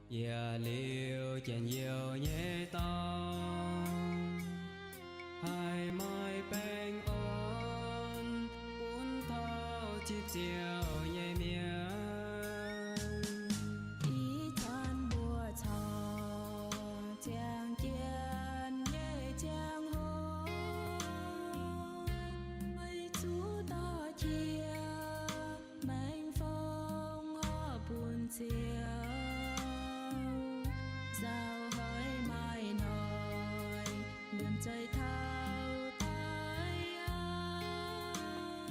Yietc liuz janx-youh nyei dorngx, haih maaih baengh orn bun taux zipv ziouc nyei mienh. Ih zanc mbuo corc ziangh jienv nyei ziangh hoc, zuqc dorh jiex maengx fong horpc bun Ziouv, zaux hoic maaih noic liemh zeih taux daaih aqv.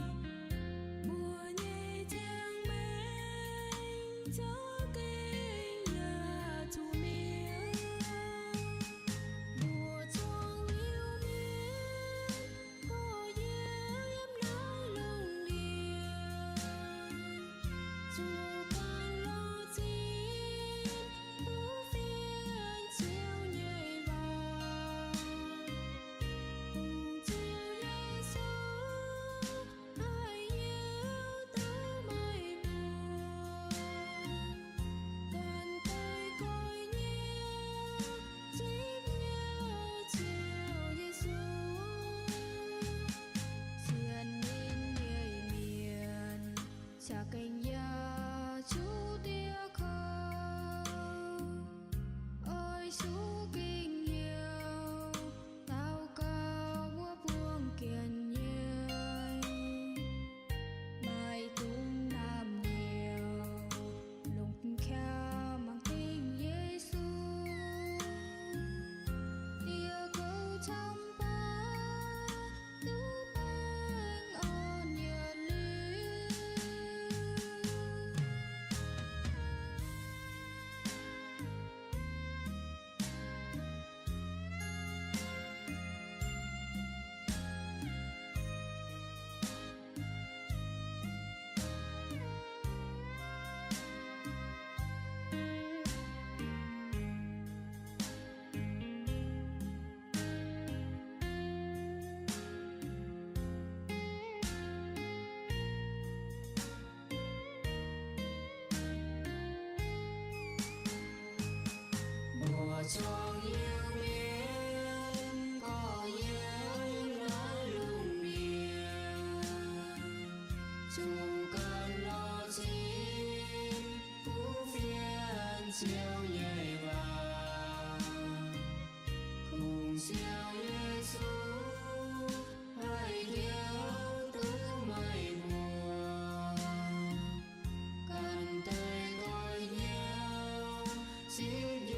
Mbuo nyei ziangh maengc za'gengh yaac zuqc mietc. Mbuo zuangx Iu-Mienh gorx-youz yiem naaiv lungh ndiev, zuqc ganh lorz zipv duqv fienx Ziouv nyei waac. Kungx Ziouv Yesu, haih Yiutai duqv meih mbuox, ganh daaih goiv nyei zipv nyei Ziouv Yesu, sienx ninh nyei mienh za'gengh yaac zuqc dieh kouv. Oix zuqc gengh heuc daux gaux mbuo buangh jienv nyei, maaih dungz naamh hnyouv longc qaqv mangc dingh Yesu, dieh kouv camv baac duqv baengh orn yietc liuz. Mbuo zuangx Iu-Mienh gorx-youz yiem naaiv lungh ndiev, zuqc ganh lorz zipv duqv fienx Ziouv nyei waac. Kungx Ziouv Yesu, haih Yiutai duqv meih mbuox, ganh daaih goiv hnyouv zipv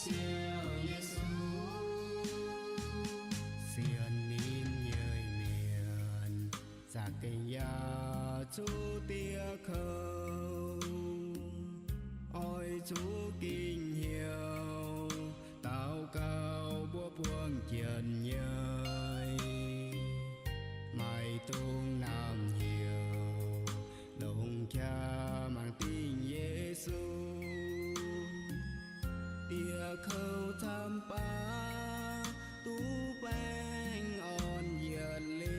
Ziouv Yesu, sienx ninh nyei mienh za'gengh yaac zuqc dieh kouv. Oix zuqc gengh heuc daux gaux mbuo buangh jienv nyei, maaih dungz naamh hnyouv longc qaqv mangc dingh Yesu, dieh kouv camv baac duqv baengh orn yietc liuz.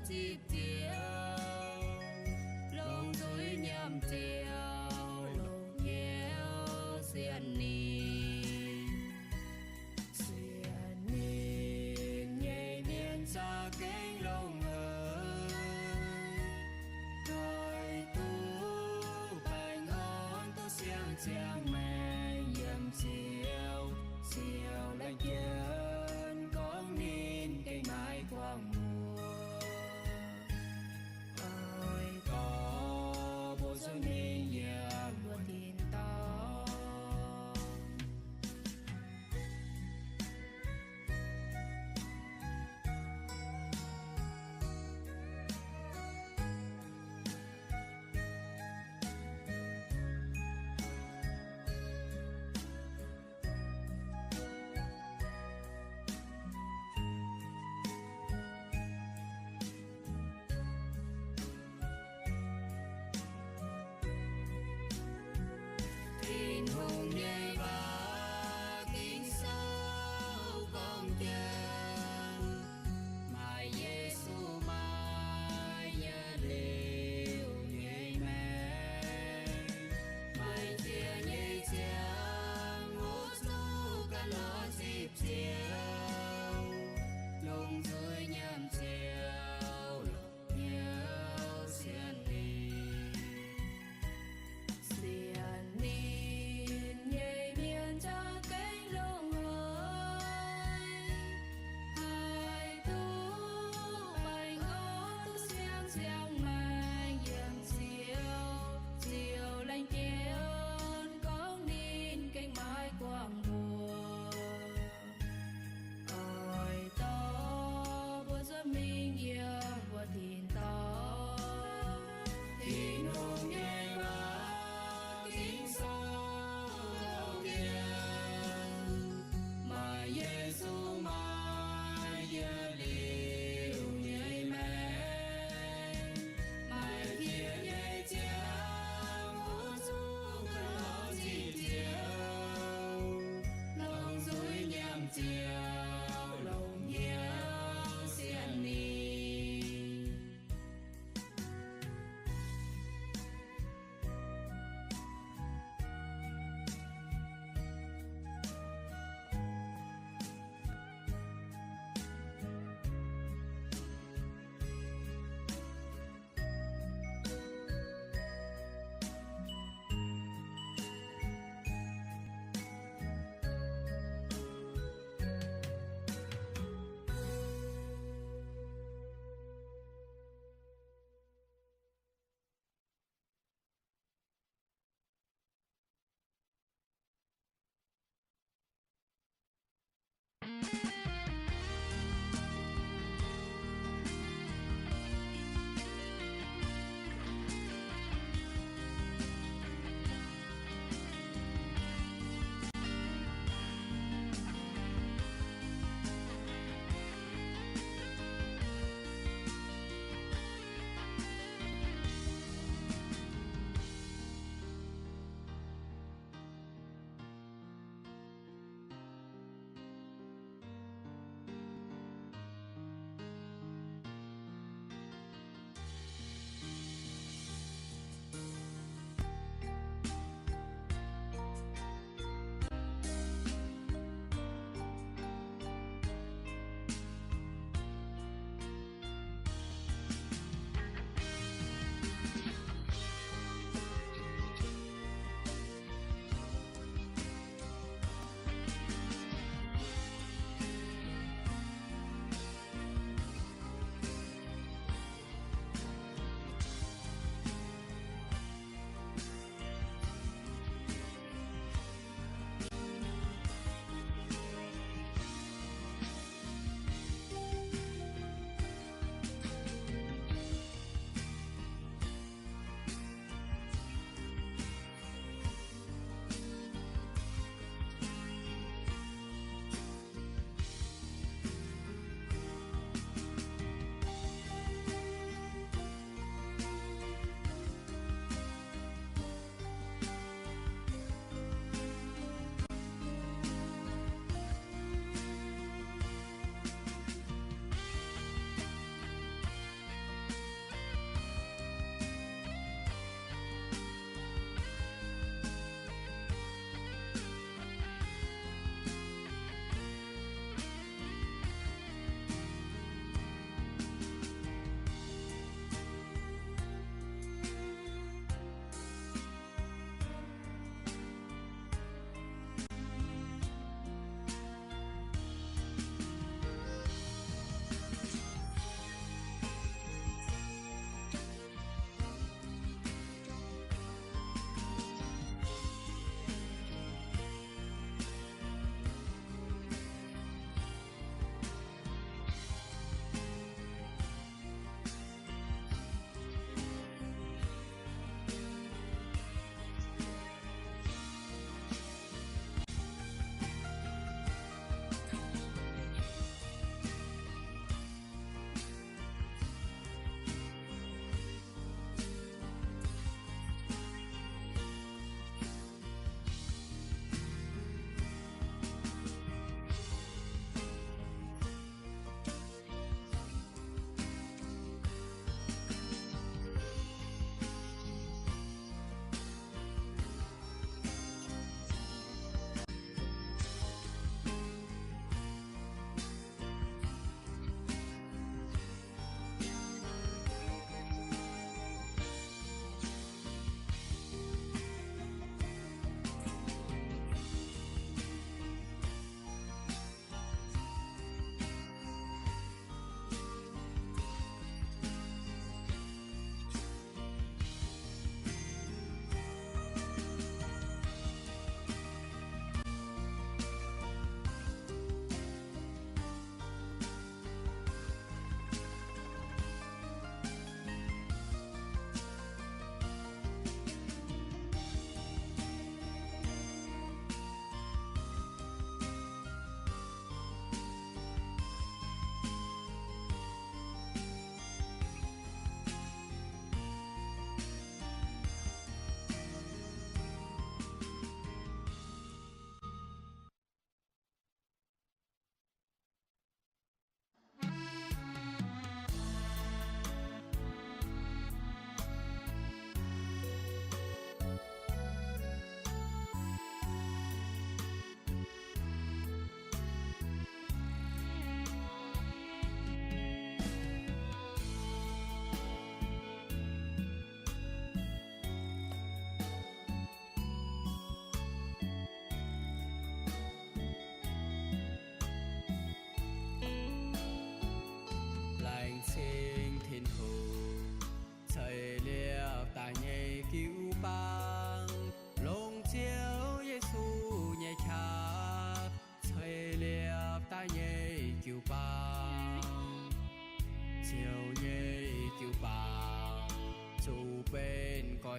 zipv ziouc, longc nzuih nyiemc ziouc, longc hnyouv sienx ninh. Sienx ninh nyei mienh za'gengh longx haic. Doix duqv baengh orn duqv siang-ziangh maengc yiem Ziouv, Ziouv laengz jienv gorngv ninh gengh maiv guangc muoz. Oix gorngv mbuox zuqc ninh yiem wuov tin-dorngh.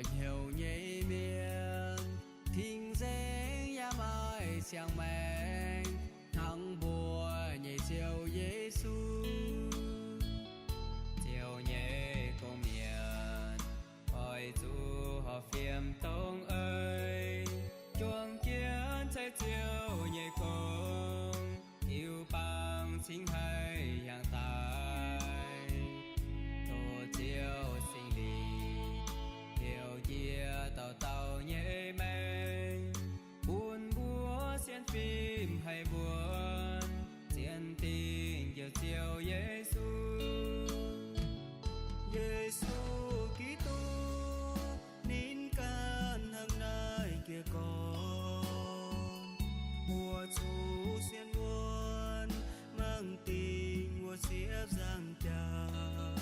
hnyouv nyei mienh, ting nzengc yaac maaih siang-maengc hnangv mbuo nyei Ziouv Yesu. Ziouv nyei gong-mienh oix zuqc horpc fiem dongh eix, juangc jienv cai Ziouv nyei gong, jiu-baang cingx haih hiaangx daaih. Tov Ziouv Singx Lingh heuc jiex dauh dauh nyei maengc, bun mbuo sienx fim haih mbuo zien dingh njoux Ziouv Yesu. Yesu Giduc ninh ganh hnangv naaiv jiez gorn, mbuo zuqc sienx wuonv mangc dingc wuov ziepc nzaangc jaax,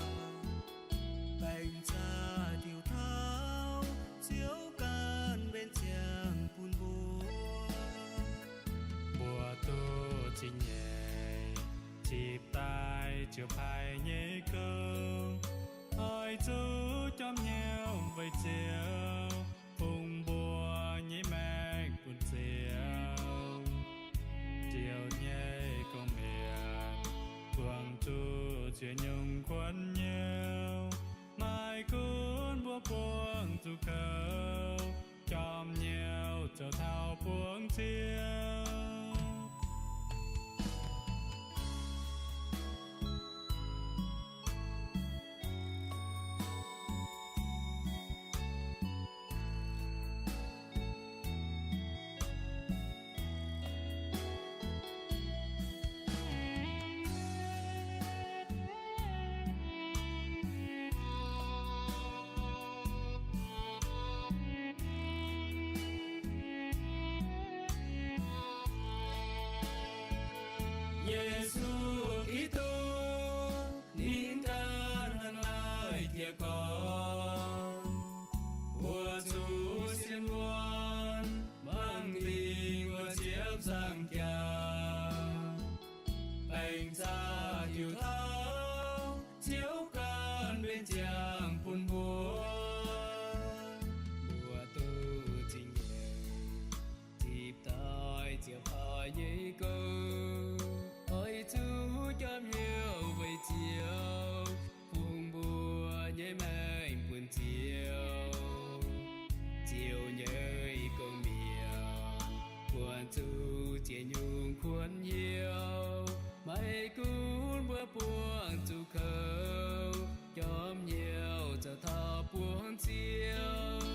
baengc zaqc diuc taux Ziouv ganh mbenc ziangh bun mbuo. Mbuo duqv zingh nyeic zipv daaih Ziouv paaiv nyei gouv, oix zuqc jorm hnyouv weic Ziouv, fungx mbuo nyei maengc bun Ziouv. Ziouv nyei gong-mienh buangh zuqc ziex nyungc kuonx hnyouv, maiv gunv mbuo buangh zuqc kouv, jorm hnyouv zoux taux buangv Ziouv. Yesu Giduc ninh ganh hnangv naaiv jiez gorn, mbuo zuqc sienx wuonv mangc dingc wuov ziepc nzaangc jaax, baengc zaqc diuc taux Ziouv ganh mbenc ziangh bun mbuo. Mbuo duqv zingh nyeic zipv daaih Ziouv paaiv nyei gouv, oix zuqc jorm hnyouv weic Ziouv, fungx mbuo nyei maengc bun Ziouv. Ziouv nyei gong-mienh buangh zuqc ziex nyungc kuonx hnyouv, maiv gunv mbuo buangh zuqc kouv, jorm hnyouv zoux taux buangv Ziouv.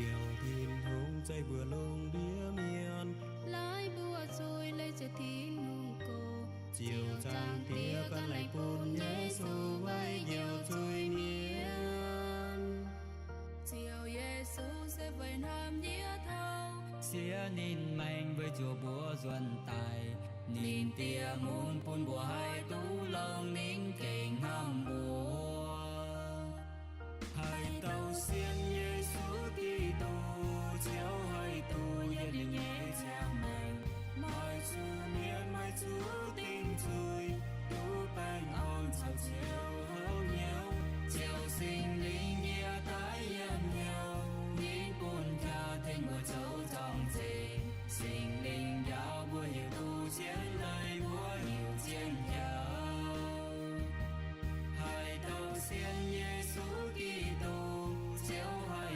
Ziouv Tin-Hungh zeiv mbuo lungh ndiev mienh, laaix mbuo zuiz leiz Ziouv Tin-Hungh gox. Ziouv Zaangc Diex gan laengz bun Yesu weic njoux zuiz-mienh. Ziouv Yesu se weic hnamv yie taux, siev ninh maengc weic zuoqc mbuo nzuonx daaih. Ninh Diex mun bun mbuo haih duqv longx, ninh gengh hnamv mbuo. Haaix dauh sienx Yesu Giduc, Ziouv haih duqv yietc liuz nyei ziangh maengc. Maiv zuqc mietc, maiv zuqc dingc zuiz, duqv baengh orn caux Ziouv houv hnyouv. Ziouv Singx Lingh yiem daaih yiem hnyouv, ninh bun jaax-tengx mbuo zoux zorng-zengx. Singx Lingh njaaux mbuo hiuv duqv zien leiz, mbuo hiuv zien jauv. Haaix dauh sienx Yesu Giduc, Ziouv haih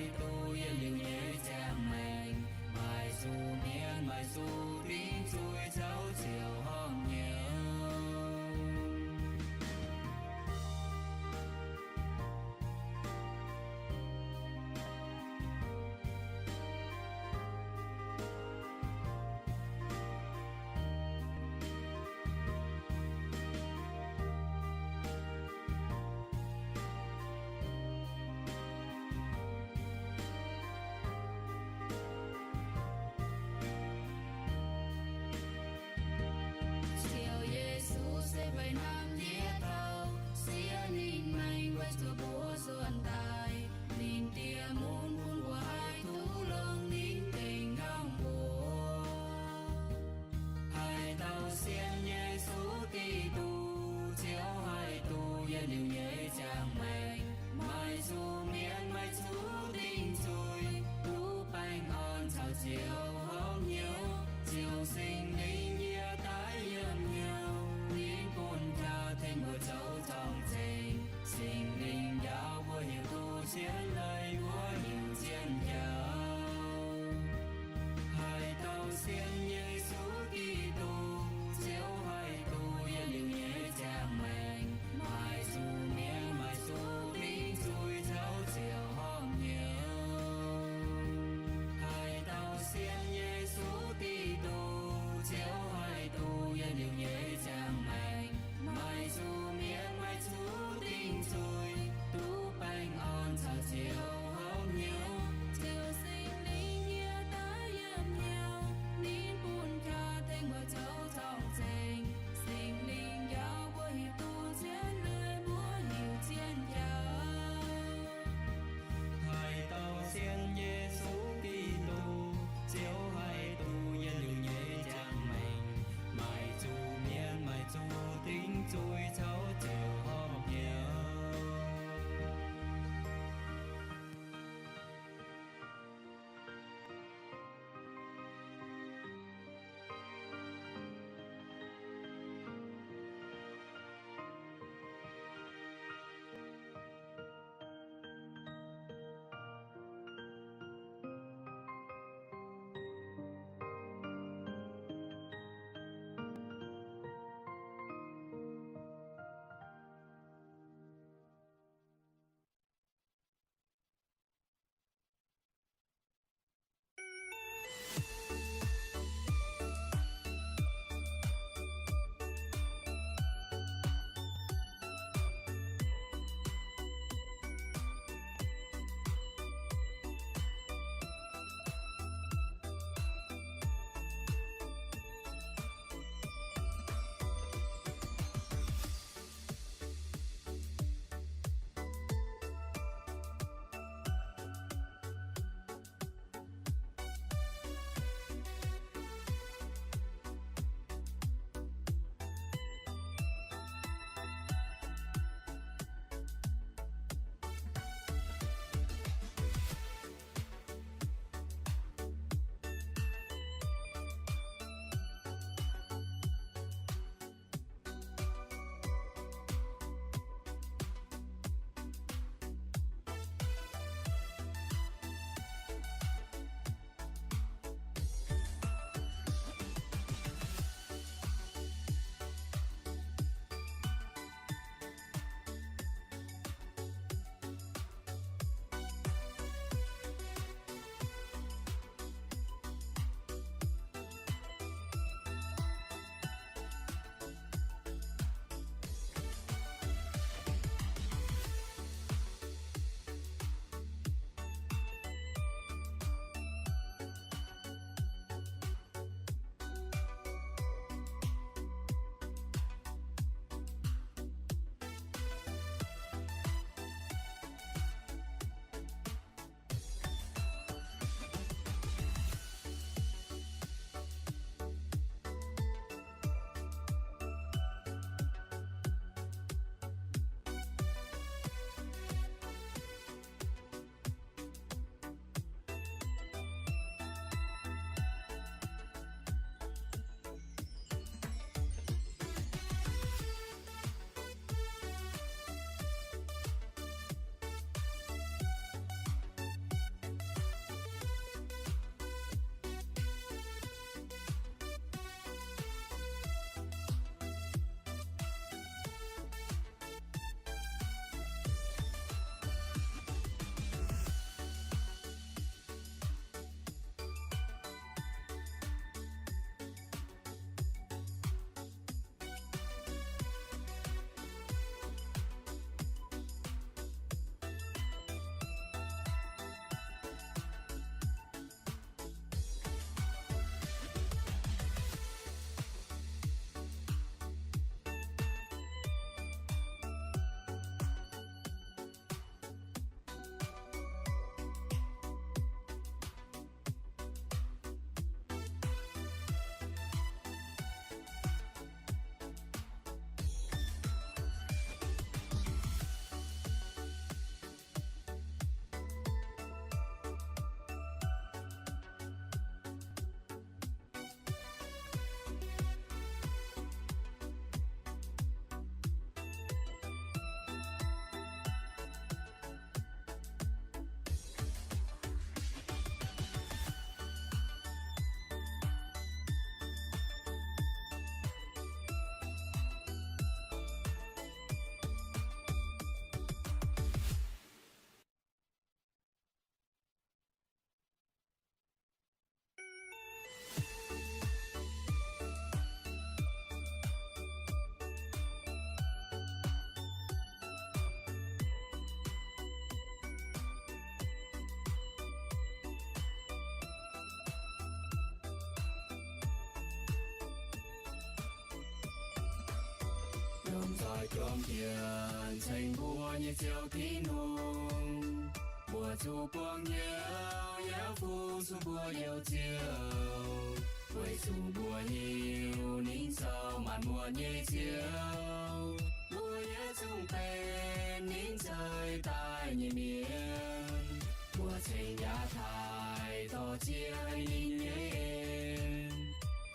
Jomc jienv ceng mbuo nyei Ziouv Tin-Hungh, mbuo zuqc buangh hnyouv yaac fu-sux mbuo youc Ziouv, weic zuqc mbuo hiuv ninh zoux maanc muotc nyei Ziouv. Mbuo yaac zungv benx ninh ceix daaih nyei mienh. Mbuo cingx jaa taaih dorh jienv ninh nyei en,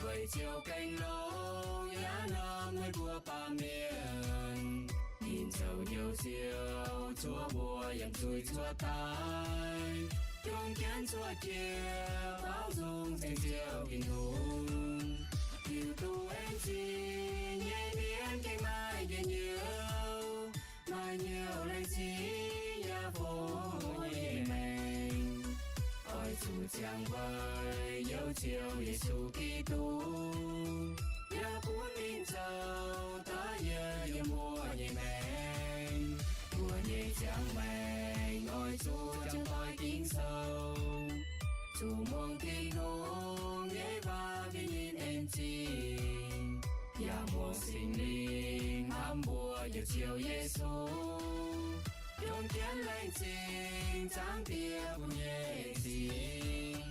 weic Ziouv gengh longx yaac norm haic mbuo baamh mienh. Ninh zoux hnyouv Ziouv zuov mbuo yiem zuiz cuotv daaih, jomc jienv cuotv jiex baaux nzung ceng Ziouv Tin-Hungh. Hiuv duqv en zingh nyei mienh gengh maaih njien-youh, maaih hnyouv laengz zingh yaac fongc mbuo nyei maengc. Oix zuqc ziangh weic Ziouv Yesu Giduc, yaac bun ninh zoux da'yietv yiem mbuo nyei maengc. Mbuo nyei ziangh maengc oix zuqc jangx doix Ging-Sou, zuqc muangx Tin-Hungh nyei waac fih ninh en zingh, yaac muangx Singx Lingh hnamv mbuo nyei Ziouv Yesu, jomc jienv laengz zingh Zaangc Diex bun nyei en zingh.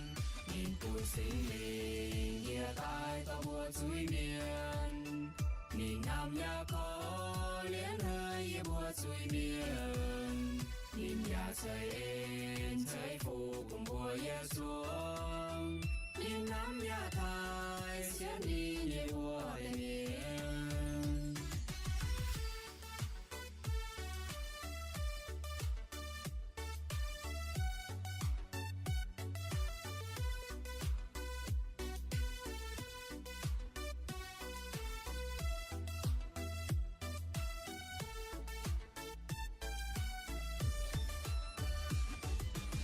Ninh bun Singx Lingh yie daaih dorh mbuo zuiz-mienh. Ninh hnamv Yaakopv lienv hneiv yie mbuo zuiz-mienh. Ninh yaac ceix en ceix fuqv bun mbuo yietc zuangx. Ninh hnamv yaac taaih sienx ninh nyei wuov deix mienh.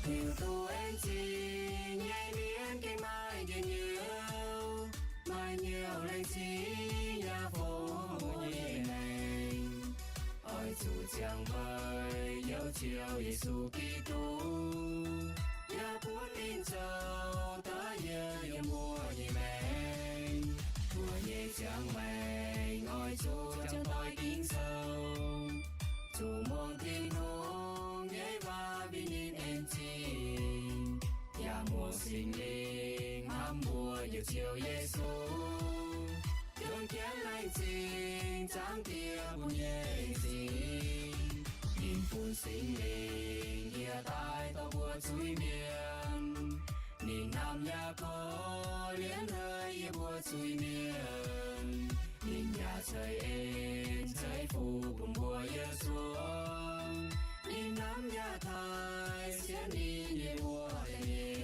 Hiuv duqv en zingh nyei mienh gengh maaih njien-youh, maaih hnyouv laengz zingh yaac fongc mbuo nyei maengc. Oix zuqc ziangh weic Ziouv Yesu Giduc, yaac bun ninh zoux da'yietv yiem mbuo nyei maengc. Mbuo nyei ziangh maengc oix zuqc jangx doix Ging-Sou, zuqc muangx Tin-Hungh nyei waac fih ninh en zingh, yaac muangx Singx Lingh hnamv mbuo nyei Ziouv Yesu, jomc jienv laengz zingh Zaangc Diex bun nyei zingh. Ninh bun Singx Lingh yie daaih dorh mbuo zuiz-mienh. Ninh hnamv Yaakopv lienv hneiv yie mbuo zuiz-mienh. Ninh yaac ceix en ceix fuqv bun mbuo yietc zuangx. Ninh hnamv yaac taaih sienx ninh nyei wuov deix mienh.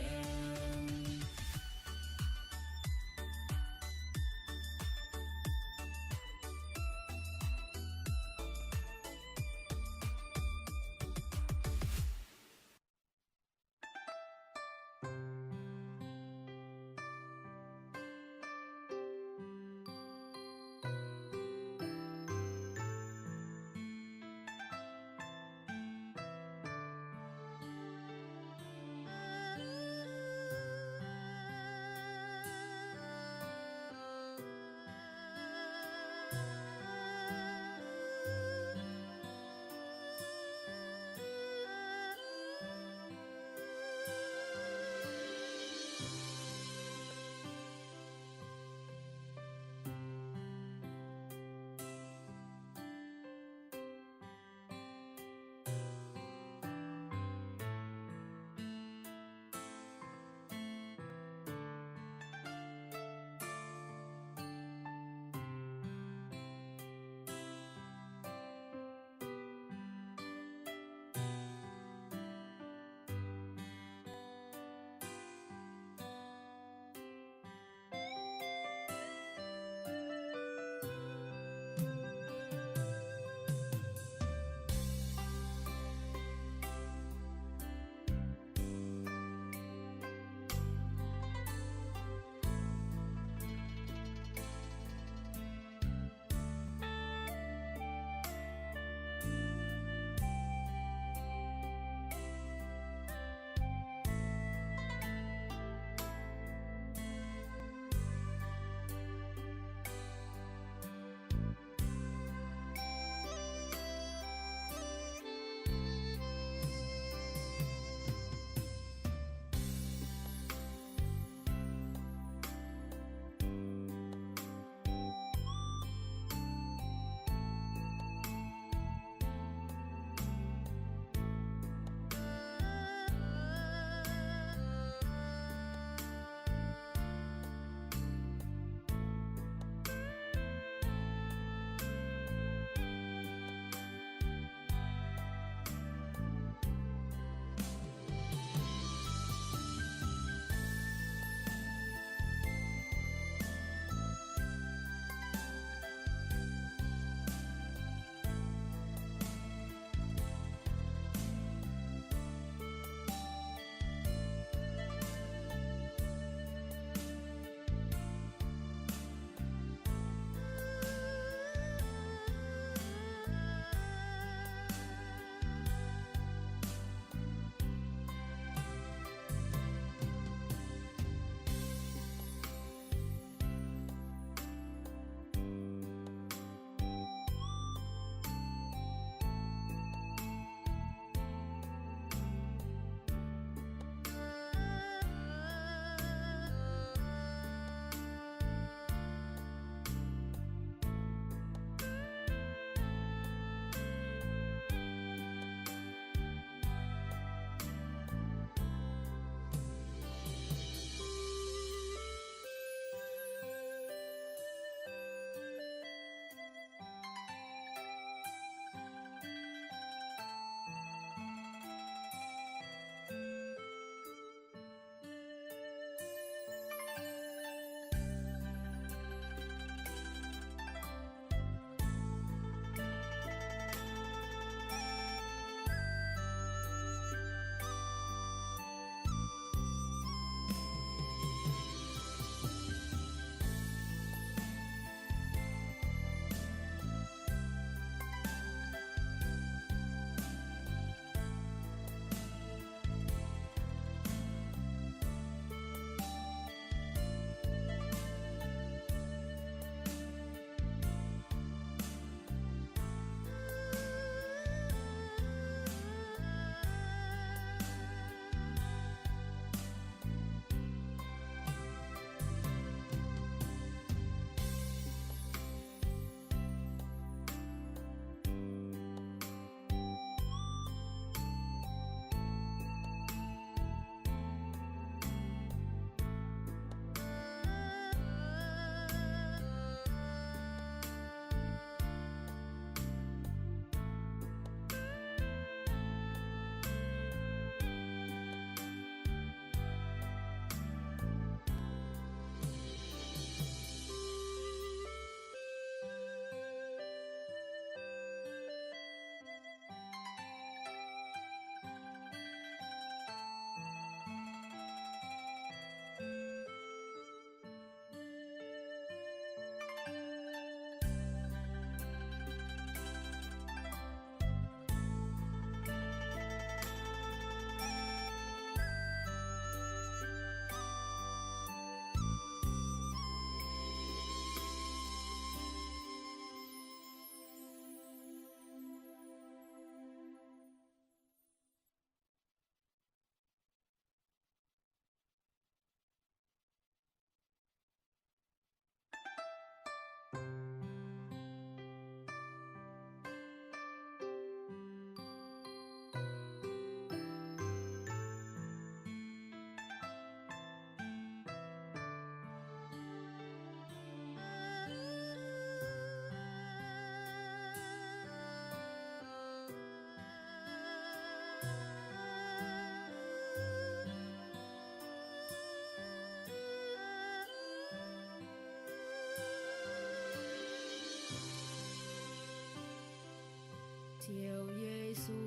Ziouv Yesu,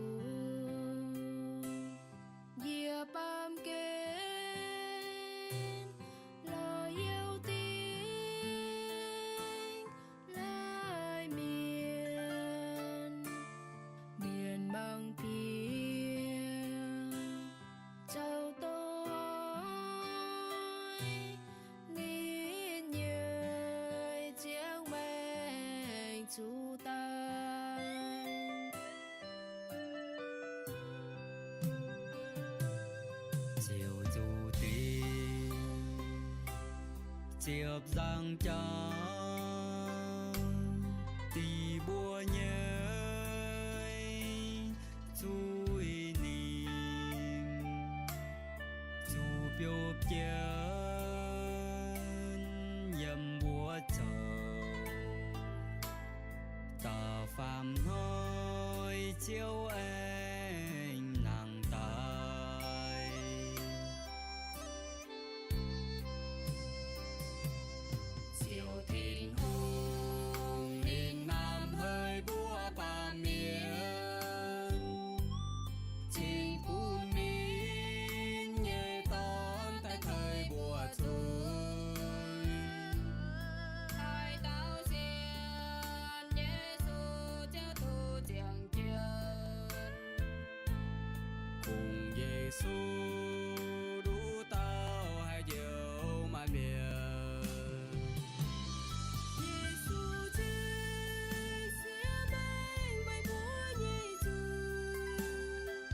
yie baamh gen lorz youh dingc laaix mienh, mienh mangc piex zoux doic, ninh nyei ziangh maengc zuqc daaih. Ziouv zuqc dingc ziepc nzangc jauv dingc mbuo nyei zuiz-ningc, zuqc biopv jienv yiem mbuo zoux da'faam hnoi Ziouv aengx nangc daaih. Ziouv Tin-Hungh ninh hnamv haic mbuo baamh mienh, cingx bun ninh nyei Dorn daaih tei mbuo zuiz. Haaix dauh sienx Yesu ziouc duqv ziangh jienv. Kungx Yesu nduqc dauh haih njoux maanc mienh. Yesu cingx siev maengc meih mbuo nyei zuiz.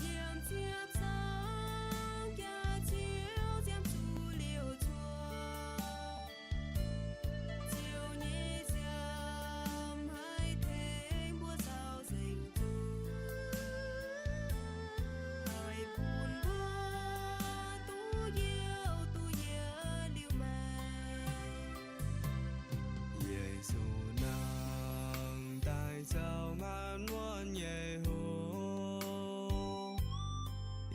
Yiem ziepc nzangc jaax Ziouv ziangh zuqc liouc cuotv. Ziouv nyei nziaamv haih tengx mbuo zaux nzengc zuiz, haih bun mbuo duqv youh duqv yietc liuz maengc. Yesu nangh daaih zoux maanc muotv nyei hungh,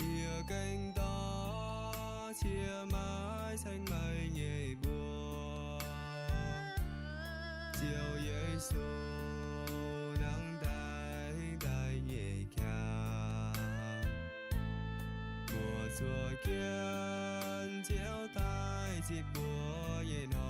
yie gengh dorh cie maaiv ceng meih nyei mbuox. Ziouv Yesu nangh daaih daaih nyei qaqv, mbuo zuov jienv Ziouv daaih zipv mbuo nyei hnoi.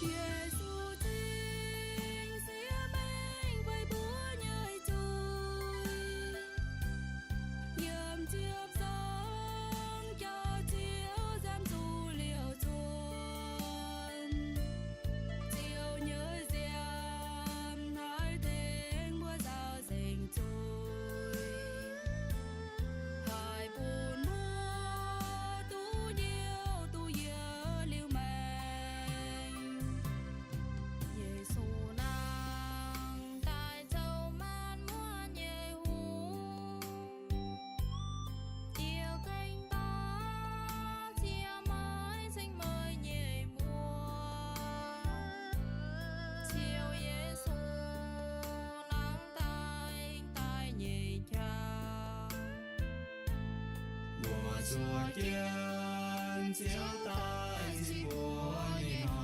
Yesu cingx siev maengc meih mbuo nyei zuiz. Yiem ziepc nzangc jaax Ziouv ziangh zuqc liouc cuotv. Ziouv nyei nziaamv haih tengx mbuo zaux nzengc zuiz, haih bun mbuo duqv youh duqv yietc liuz maengc. Yesu nangh daaih zoux maanc muotv nyei hungh, yie gengh dorh cie maaiv ceng meih nyei mbuox. Ziouv Yesu nangh daaih daaih nyei qaqv, mbuo zuov jienv Ziouv daaih zipv mbuo nyei hnoi.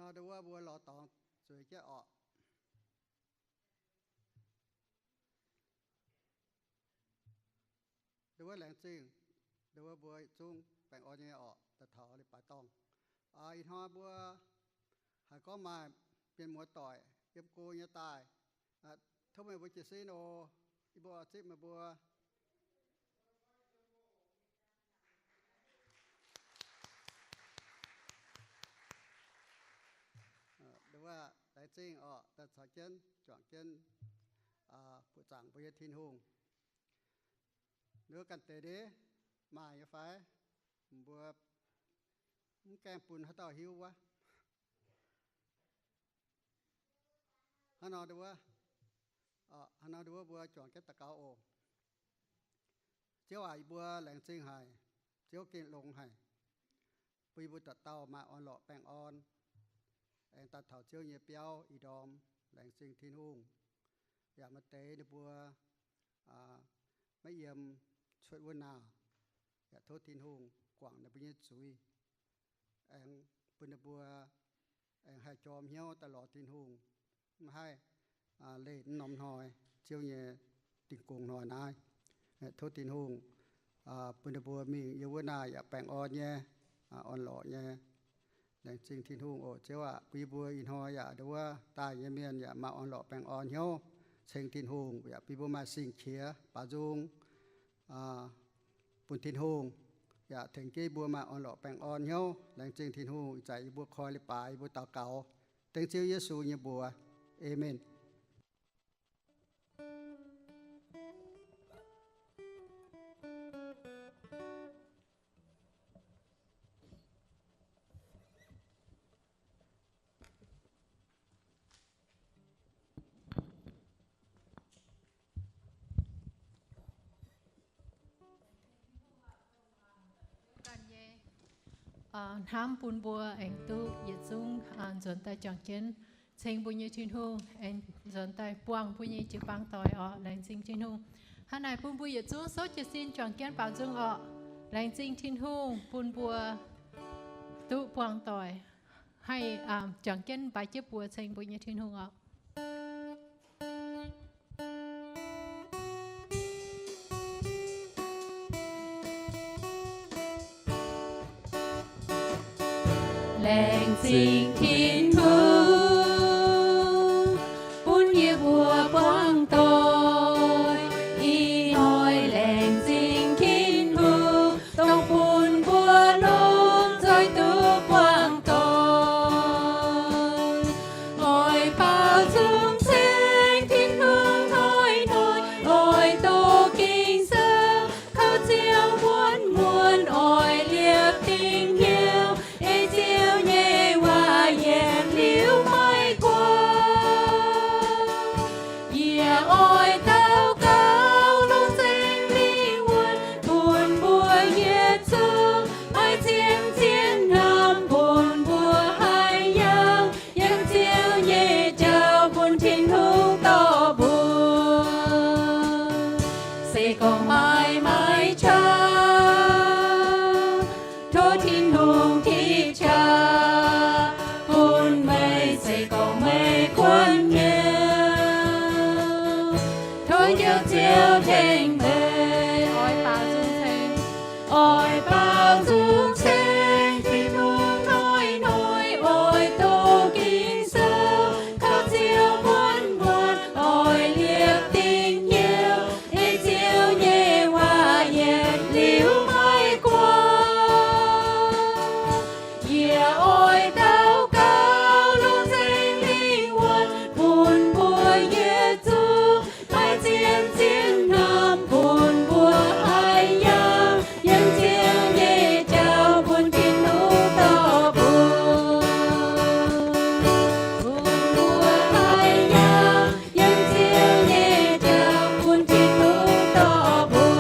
Nduov mbuo lorz dorngx zueiz jienv orqc. Nduov laengz zingh, nduov mbuo yietc zungv baengh orn nyei orqc, daaih taux leiz-baaix dorngh. Ih hnoi mbuo haiz gorngv maaih mienh muoz doic yiem go nyei daaih, tov meih mbuo jiez sin oc. Yie mbuo zipv meih mbuo. Laengz zingh orqc, daaih caux jienv juangc jienv buoqc zaangc mbuo nyei Tin-Hungh. Nduov ganh deix ndeic maaih nyei fai? Mbuo mv gaengh bun haaix dauh hiuv wuov. Hnangv nor nduov, hnangv nor nduov mbuo juangc jienv daux gaux oc. Ziouv aac, yie mbuo laengz zingh haic. Ziouv gengh longx haic, bun yie mbuo dauh dauh maaih orn-lorqc baengh orn, aengx daaih taux Ziouv nyei biauv ih ndorm. Laengz zingh Tin-Hungh. Yaac maaih deix ninh mbuo maiv yiem cuotv wuov naah, yaac tov Tin-Hungh guangc ninh mbuo nyei zuiz, aengx bun ninh mbuo aengx haih jorm hnyouv daaih lorz Tin-Hungh, maiv haih leih norm hnoi Ziouv nyei dingh gong hnoi naaiv. Tov Tin-Hungh bun ninh mbuo mingh yiem wuov naah yaac baengh orn nyei, orn-lorqc nyei. Laengz zingh Tin-Hungh oc. Ziouv aac, bun yie mbuo ih hnoi yaac nduov wuov daaih nyei mienh yaac maaih orn-lorqc baengh orn hnyouv ceng Tin-Hungh, yaac bun yie mbuo maaih sing-qiex baaux nzung bun Tin-Hungh, yaac tengx jienv yie mbuo maaih orn-lorqc baengh orn hnyouv. Laengz zingh Tin-Hungh. Ih zanc yie mbuo koi leiz-baaix, yie mbuo daux gaux dengv Ziouv Yesu nyei mbuox. Aamen. Hnamv bun mbuo aengx duqv yietc zungv nzuonx daaih juangc jienv ceng mbuo nyei Tin-Hungh, aengx nzuonx daaih buangh mbuo nyei jiu-baang doic orqc. Laengz zingh Tin-Hungh. Hnangv naaic bun mbuo yietc zungv souv jiez sin juangc jienv baaux nzung orqc. Laengz zingh Tin-Hungh bun mbuo duqv buangh doic, haih juangc jienv baaix jienv buoz ceng mbuo nyei Tin-Hungh orqc. Laengz zingh Tin-Hungh bun yie mbuo buangh doic. Ih hnoi laengz zingh Tin-Hungh dongh bun mbuo lomh nzoih duqv buangh doic. Oix baaux nzung ceng Tin-Hungh hnoi-hnoi, oix doqc Ging-Sou kouv ziangx muonz-muonz, oix liepc dingc hnyouv ei Ziouv nyei waac yietc liuz maiv guaax. Yie oix daux gaux longc Singx Lingh wuonh bun mbuo yietc zungv maiv zien-zien hnamv, bun mbuo haih yangh yiem Ziouv nyei jauv bun Tin-Hungh dorh mbuo. Se gorngv maaih maiv qaqv, tov Tin-Hungh tih qaqv bun meih. Se gorngv meih kuonx hnyouv, tov Ziouv, Ziouv tengx meih. Oix baaux nzung ceng, oix baaux nzung ceng Tin-Hungh hnoi-hnoi, oix doqc Ging-Sou kouv ziangx muonz-muonz, oix liepc dingc hnyouv ei Ziouv nyei waac yietc liuz maiv guaax. Yie oix daux gaux longc Singx Lingh wuonh bun mbuo yietc zungv maiv zien-zien hnamv, bun mbuo haih yangh yiem Ziouv nyei jauv bun Tin-Hungh dorh mbuo. Bun mbuo haih yangh yiem Ziouv nyei jauv bun Tin-Hungh dorh mbuo.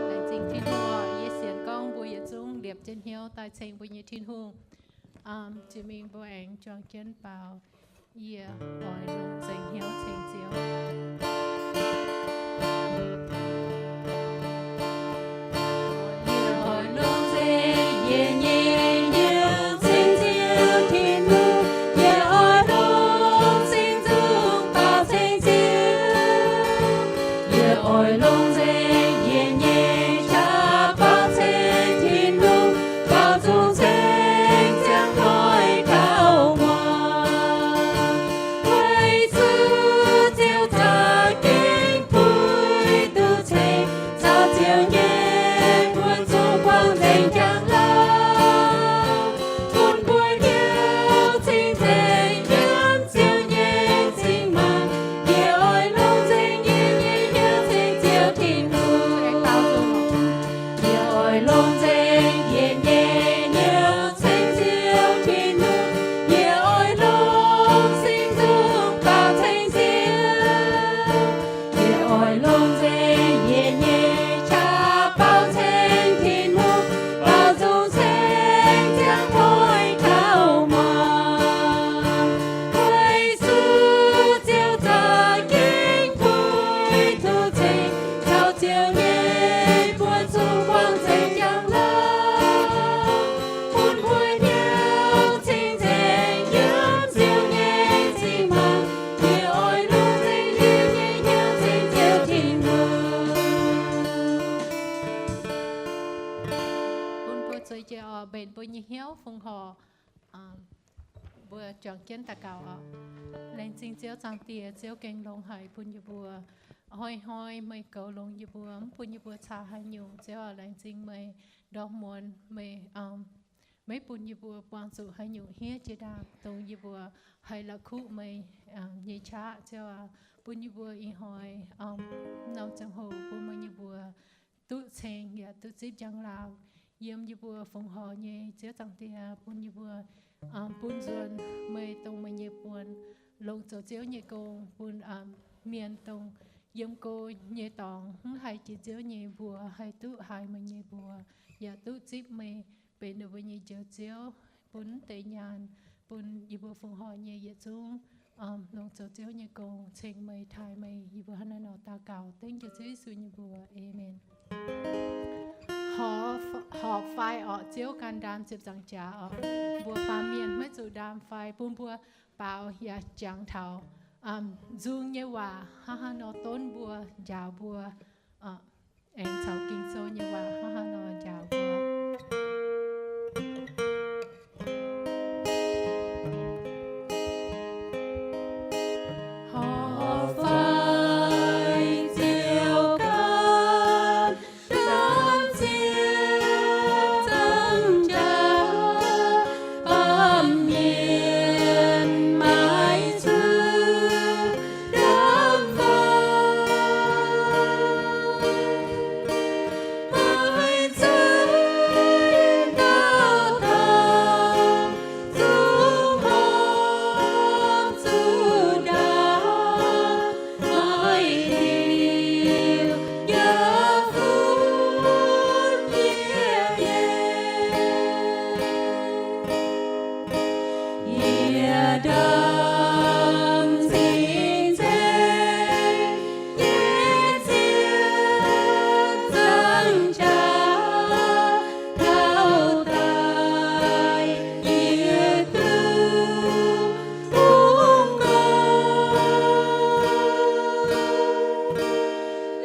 Laengz zingh Tin-Hungh oc. Yie sienx gorngv mbuo yietc zungv liepc jienv hnyouv daaih ceng mbuo nyei Tin-Hungh. Jiex mingh mbuo aengx juang jienv baaux. Yie oix longc nzengc hnyouv ceng Ziouv. Yie oix longc Zueiz jiex oc, mbenc mbuo nyei hnyouv fongc horc. Mbuo juangc jienv daux gaux oc. Laengz zingh Ziouv Zaangc Diex, Ziouv gengh longx haic bun yie mbuo hnoi-hnoi meih goux longx yie mbuo, mv bun yie mbuo caux haaix nyungc. Ziouv aac, laengz zingh meih ndorm muonz meih maiv bun yie mbuo buangh zuqc haaix nyungc hniev jiex ndaangc, dongh yie mbuo haih la'kuqv meih nyei qaqv. Ziouv aac, bun yie mbuo ih hnoi norm ziangh hoc bun meih nyei mbuox duqv ceng yaac duqv zipv njang-laangc yiem yie mbuo fongc horc nyei. Ziouv Zaangc Diex, bun yie mbuo bun nzuonx meih dongh meih nyei buonc longc zoux Ziouv nyei gong, bun mienh dongh yiem go nyei dorngx mv haih jiex Ziouv nyei mbuox haih duqv haiz meih nyei mbuox, yaac duqv zipv meih benx ninh mbuo nyei Njoux Ziouv, bun mv deix nyaanh, bun yie mbuo fongc horc nyei yietc zungv longc zoux Ziouv nyei gong ceng meih, taaih meih. Yie mbuo hnangv naaiv nor daux gaux dengv Ziouv Yesu nyei mbuox. Aamen. Horpc fai orqc? Ziouv ganh ndaam ziepc nzaangc jaax oc. Mbuo baamh mienh maiv zuqc ndaam fai, bun mbuo baaux yaac jangx taux nzung nyei waac hnangv haaix nor donv mbuo, njaaux mbuo, aengx caux Ging-Sou nyei waac hnangv haaix nor njaaux mbuo. Horpc fai Ziouv ganh ndaam ziepc nzaangc jaax, baamh mienh maiv zuqc ndaam fai, maiv zeiz dauh dauh zuqc horpc zuqc ndaam, maiv diuc yaac funx yie nyei. Yie ndaam zingh ceng yie ziepc nzaangc jaax, taux daaih yie duqv bungx gorngv.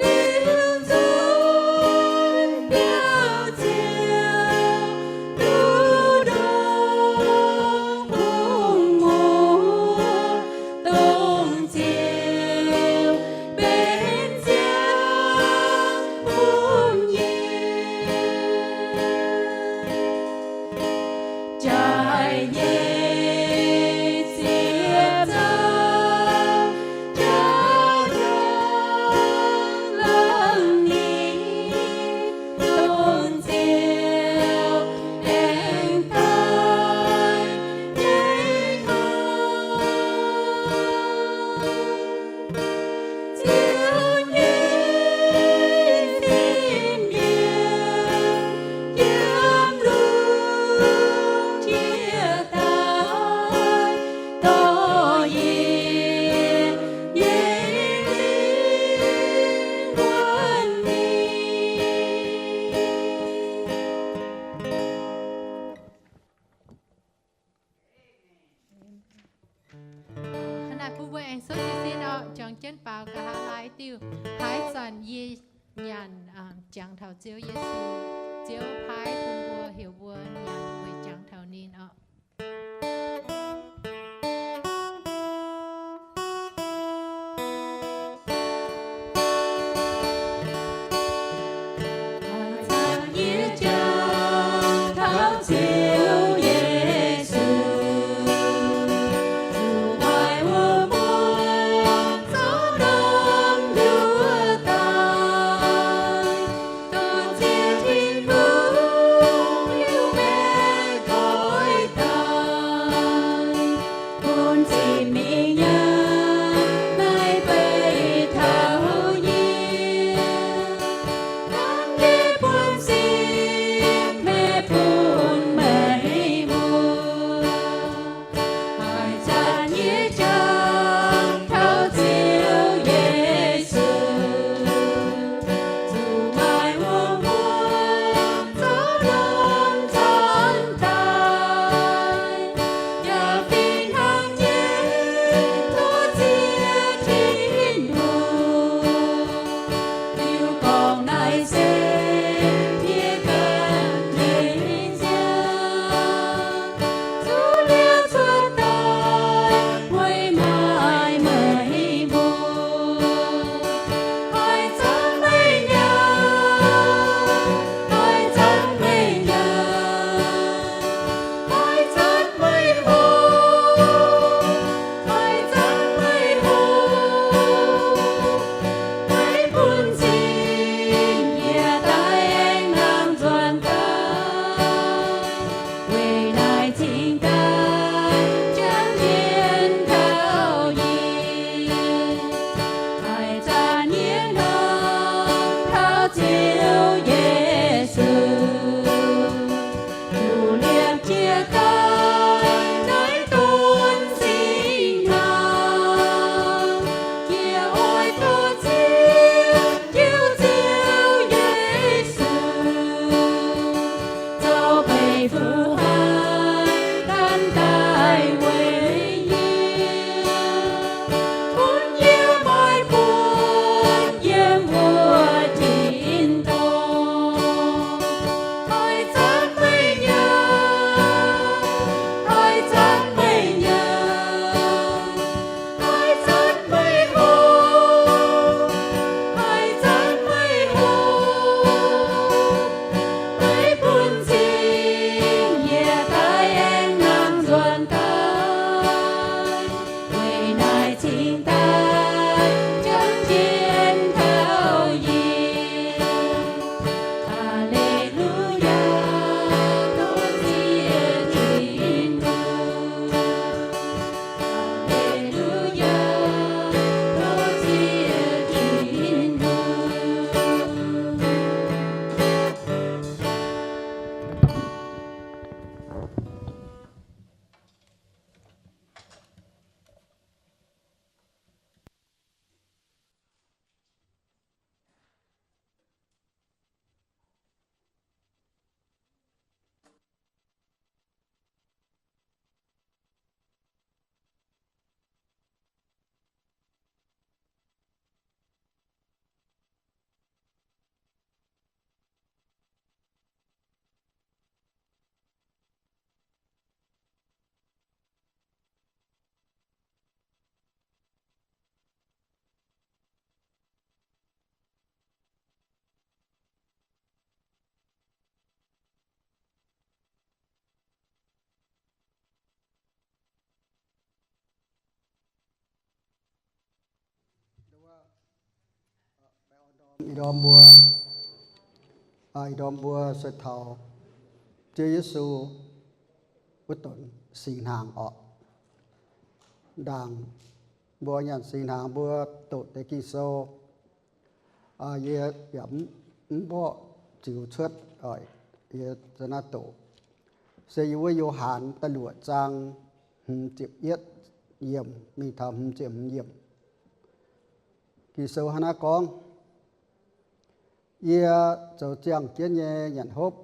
Liuz nzunc biauv Ziouv duqv ndongc hungh muoz, dongh Ziouv benx ziangh hoc nyei, jaaix nyei ziepc nzaangc jaax, longc ninh dongh Ziouv aengx daaih nyei hnoi. Ziouv nyei sin-mbienc yiem lungh jiex daaih, dorh yie nyei lingh wuonh mingh. Hnangv naaic bun mbuo aengx cuotv jiez sin oc, juangc jienv baaux nqa'haav laai diuh, Haaix zanc yie nyanc jangx taux Ziouv Yesu, Ziouv paaiv bun mbuo heuc mbuo nyanc weic jangx taux ninh oc. Haaix zanc yie jangx taux Ziouv Yesu, zuqc haiz wuom-muangx zorqv norm nduov daaih, dongh Ziouv Tin-Hungh liuz meih goiv daaih, bun zinh mingh nyaanh naaiv beiv taux yie. Hnangv yie bun zinh meih bun meih Meih fungc haih gan daaih weic yie, bun yie maaih buonc yiem wuov tin-dorngh. Haih zanc meih nyei, haih zanc meih nyei, haih zanc meih hoqc, haih zanc meih hoqc, meih bun cing yiec daaih aengx nangh nzuonx daaih. Weic naaiv cingx daaih jangx jienv taux yie. Aa^le^lu^yaa, tov ziex Tin-Hungh. Aa^le^lu^yaa, tov ziex Tin-Hungh. Ih ndorm mbuo, ih ndorm mbuo sueih taux Ziouv Yesu wuov donx singx hnaangx orqc. Ndaangc mbuo nyanc singx hnaangx mbuo doqc deix Ging-Sou, yie yaac mv mborqv ziux cuotv, yie za'naaiv doqc. Se yiem wuov Yo^han da'luoqc zaang hmz ziepc yietv yiemc mingh taux hmz ziepc hmz yiemc. Ging-Sou hnangv naaiv gorngv, Yie zoux ziangh jienv nyei nyanc hopv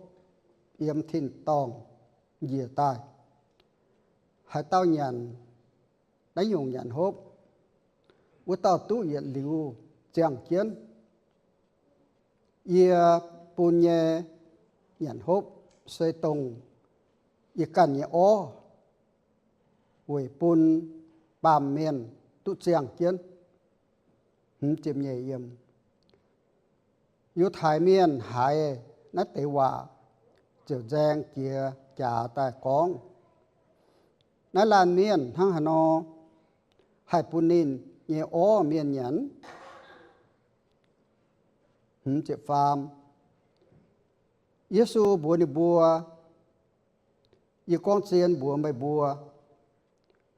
yiem tin-dorngh njiec daaih. Haaix dauh nyanc naaiv nyungc nyanc hopv, wuov dauh duqv yietc liuz ziangh jienv. Yie bun nyei nyanc hopv se dongh yie ganh nyei orv, weic bun baamh mienh duqv ziangh jienv. Hmz ziepc nyeic yiem. Yiutai Mienh haiz naaiv deix waac ziouc nzaeng jiex jaax daaih gorngv, Naaiv laanh mienh hnangv haaix nor haih bun ninh nyei orv mienh nyanc? Hmz ziepc faam. Yesu mbuox ninh mbuo, Yie gorngv zien mbuox meih mbuo,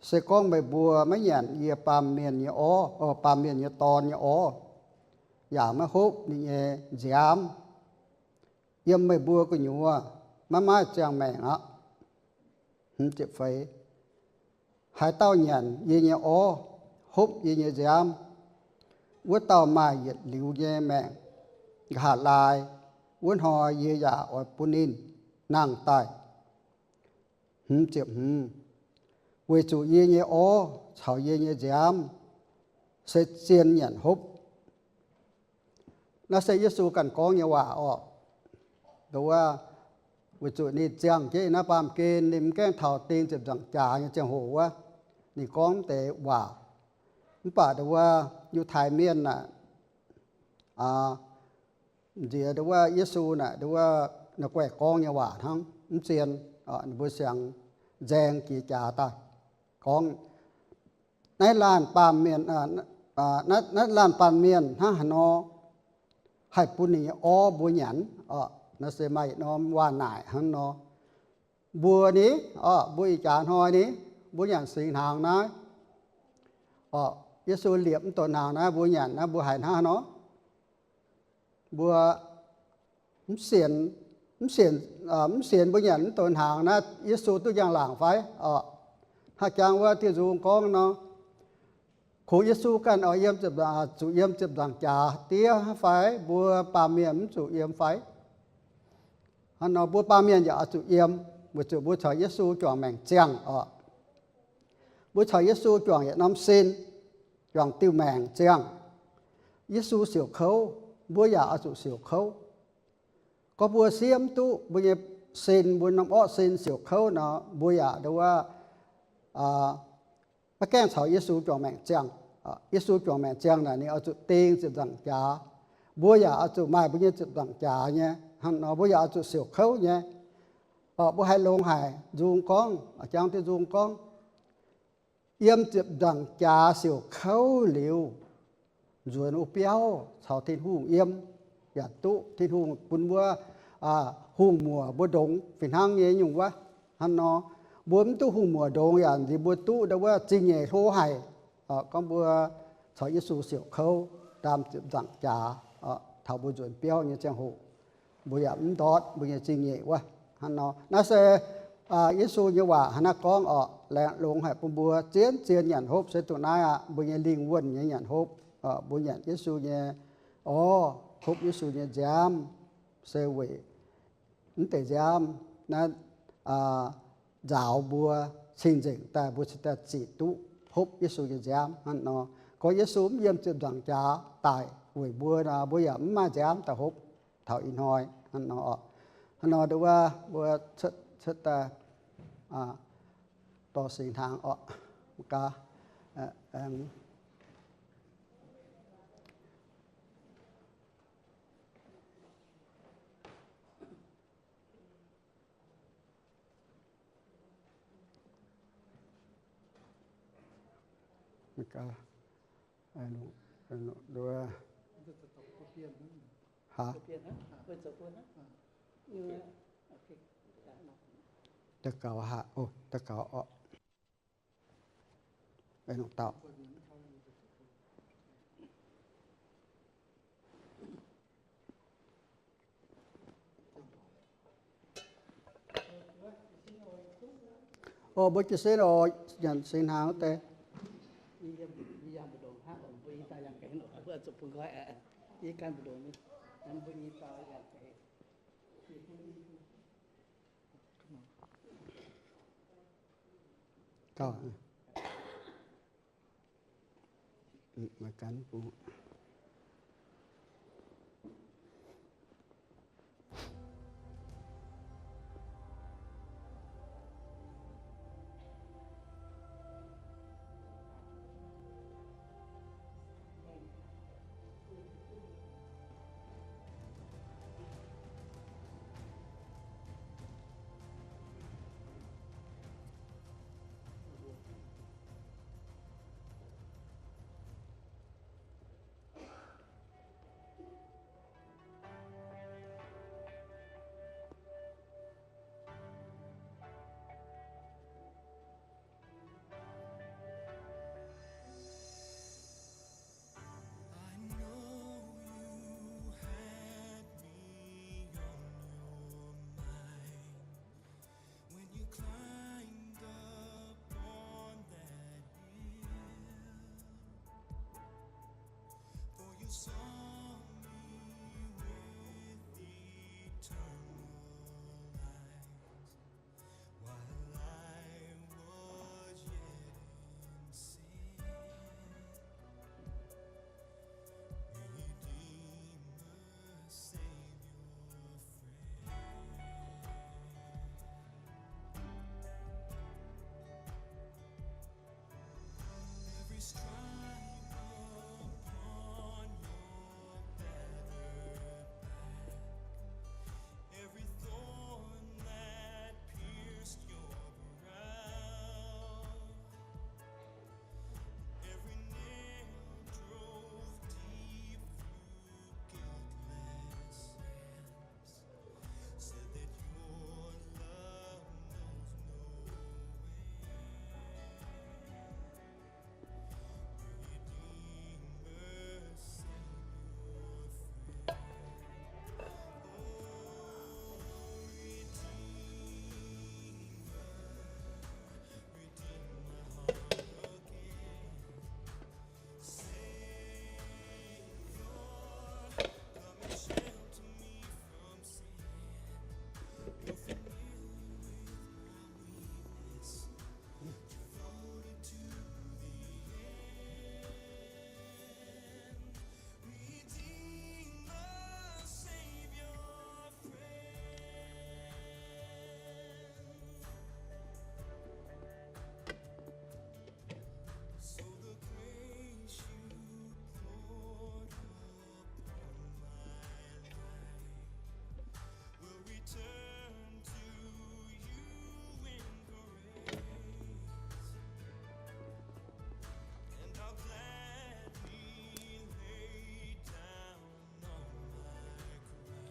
se gorngv meih mbuo maiv nyanc yie, Baamh Mienh nyei Orv, Baamh Mienh nyei Dorn, nyei orv, yaac maiv hopv ninh nyei nziaamv, yiem meih mbuo gu'nyuoz maiv maaih ziangh maengc aqv. Hmz ziepc feix. Haaix dauh nyanc yie nyei orv, hopv yie nyei nziaamv, wuov dauh maaih yietc liuz nyei maengc nqa'haav laai. Wuov hnoi yie yaac oix bun ninh nangh daaih. Hmz ziepc hmz. Weic zuqc yie nyei orv caux yie nyei nziaamv se zien nyanc hopv. Naaiv se Yesu ganh gorngv nyei waac orqc. Nduov, weic zuqc ninh ziangh jienv naaiv baamh gen, ninh mv gaengh taux ding ziepc nzaangc jaax nyei ziangh hoc wuov, ninh gorngv deix waac. Mv baac nduov, Yiutai Mienh aeqv, nziex nduov Yesu naaic nduov, ninh guaih gorngv nyei waac hnangv, mv zien, ninh mbuo siang nzaeng jiex jaax daaih gorngv, Naaiv laanh baamh mienh, naaiv laanh baamh mienh hnangv haaix nor haih bun ninh nyei orv mbuo nyanc? Naaiv se maaih norm waac naaic hnangv nor. Mbuo ni, mbuo ih jaax hnoi ni, mbuo nyanc singx hnaangx naaiv. Yesu liepc mv donx hnaangx naaiv, mbuo nyanc naaiv, mbuo haiz hnangv haaix nor? Mbuo mv sienx, mv sienx, mv sienx mbuo nyanc mv donx hnaangx naaiv, Yesu duqv njang-laangc fai? Hnangv jangx wuov dieh nzung gorngv nor, kungx Yesu ganh oix yiem, zuqc yiem ziepc nzaangc jaax diev fai? Mbuo baamh mienh mv zuqc yiem fai? Hnangv nor mbuo baamh mienh yaac oix zuqc yiem. Weic zuqc mbuo caux Yesu juangc maengc ziangh oc. Mbuo caux Yesu juangc yietc norm sin, juangc diuh maengc ziangh. Yesu siouc kouv, mbuo yaac oix zuqc siouc kouv. Gorngv mbuo siev mv duqv mbuo nyei sin, mbuo norm orqv sin siouc kouv nor, mbuo yaac ndo wuov, maiv gaengh caux Yesu juangc maengc ziangh. Yesu juangc maengc ziangh naaic ninh oix zuqc ding ziepc nzaangc jaax. Mbuo yaac oix zuqc maaih mbuo nyei ziepc nzaangc jaax nyei. Hnangv nor mbuo yaac oix zuqc siouc kouv nyei. Mbuo haiz longx haic, nzung gorngv, jangx diuh nzung gorngv, yiem ziepc nzaangc jaax siouc kouv liuz, nzuonx wuov biauv caux Tin-Hungh yiem, yaac duqv Tin-Hungh bun mbuo hungh muoc mbuo ndongx fih hnangv nyei nyungc wuov. Hnangv nor, mbuo mv duqv hungh muoc ndongx yaac nziex mbuo duqv ndo wuov zingh nyeic hlo haic. Gorngv mbuo caux Yesu siouc kouv ndaam ziepc nzaangc jaax taux mbuo nzuonx biauv nyei ziangh hoc, mbuo yaac mv ndortv mbuo nyei zingh nyeic wuov. Hnangv nor, naaiv se Yesu nyei waac hnangv naaiv gorngv oc. Laengz longx haic bun mbuo zien zien nyanc hopv se dongh naaiv aqv, mbuo nyei lingh wuonh nyei nyanc hopv. Mbuo nyanc Yesu nyei, orv, hopv Yesu nyei nziaamv se weic mv deix nziaamv naaiv nzaaux mbuo cing-nzengc daaih, mbuo cingx daaih zic duqv hopv Yesu nyei nziaamv. Hnangv nor, gorngv Yesu mv yiem ziepc nzaangc jaax daic weic mbuo nor, mbuo yaac mv maaih nziaamv daaih hopv taux ih hnoi. Hnangv nor, hnangv nor ndo wuov mbuo cuotv, cuotv daaih dorh singx hnaangx oc. Mv gaax, daux gaux haic, daux gaux oc. Orv, mbuo jiez sin oc, nyanc singx hnaangx wuov deix. Gauh, maiv gan bung.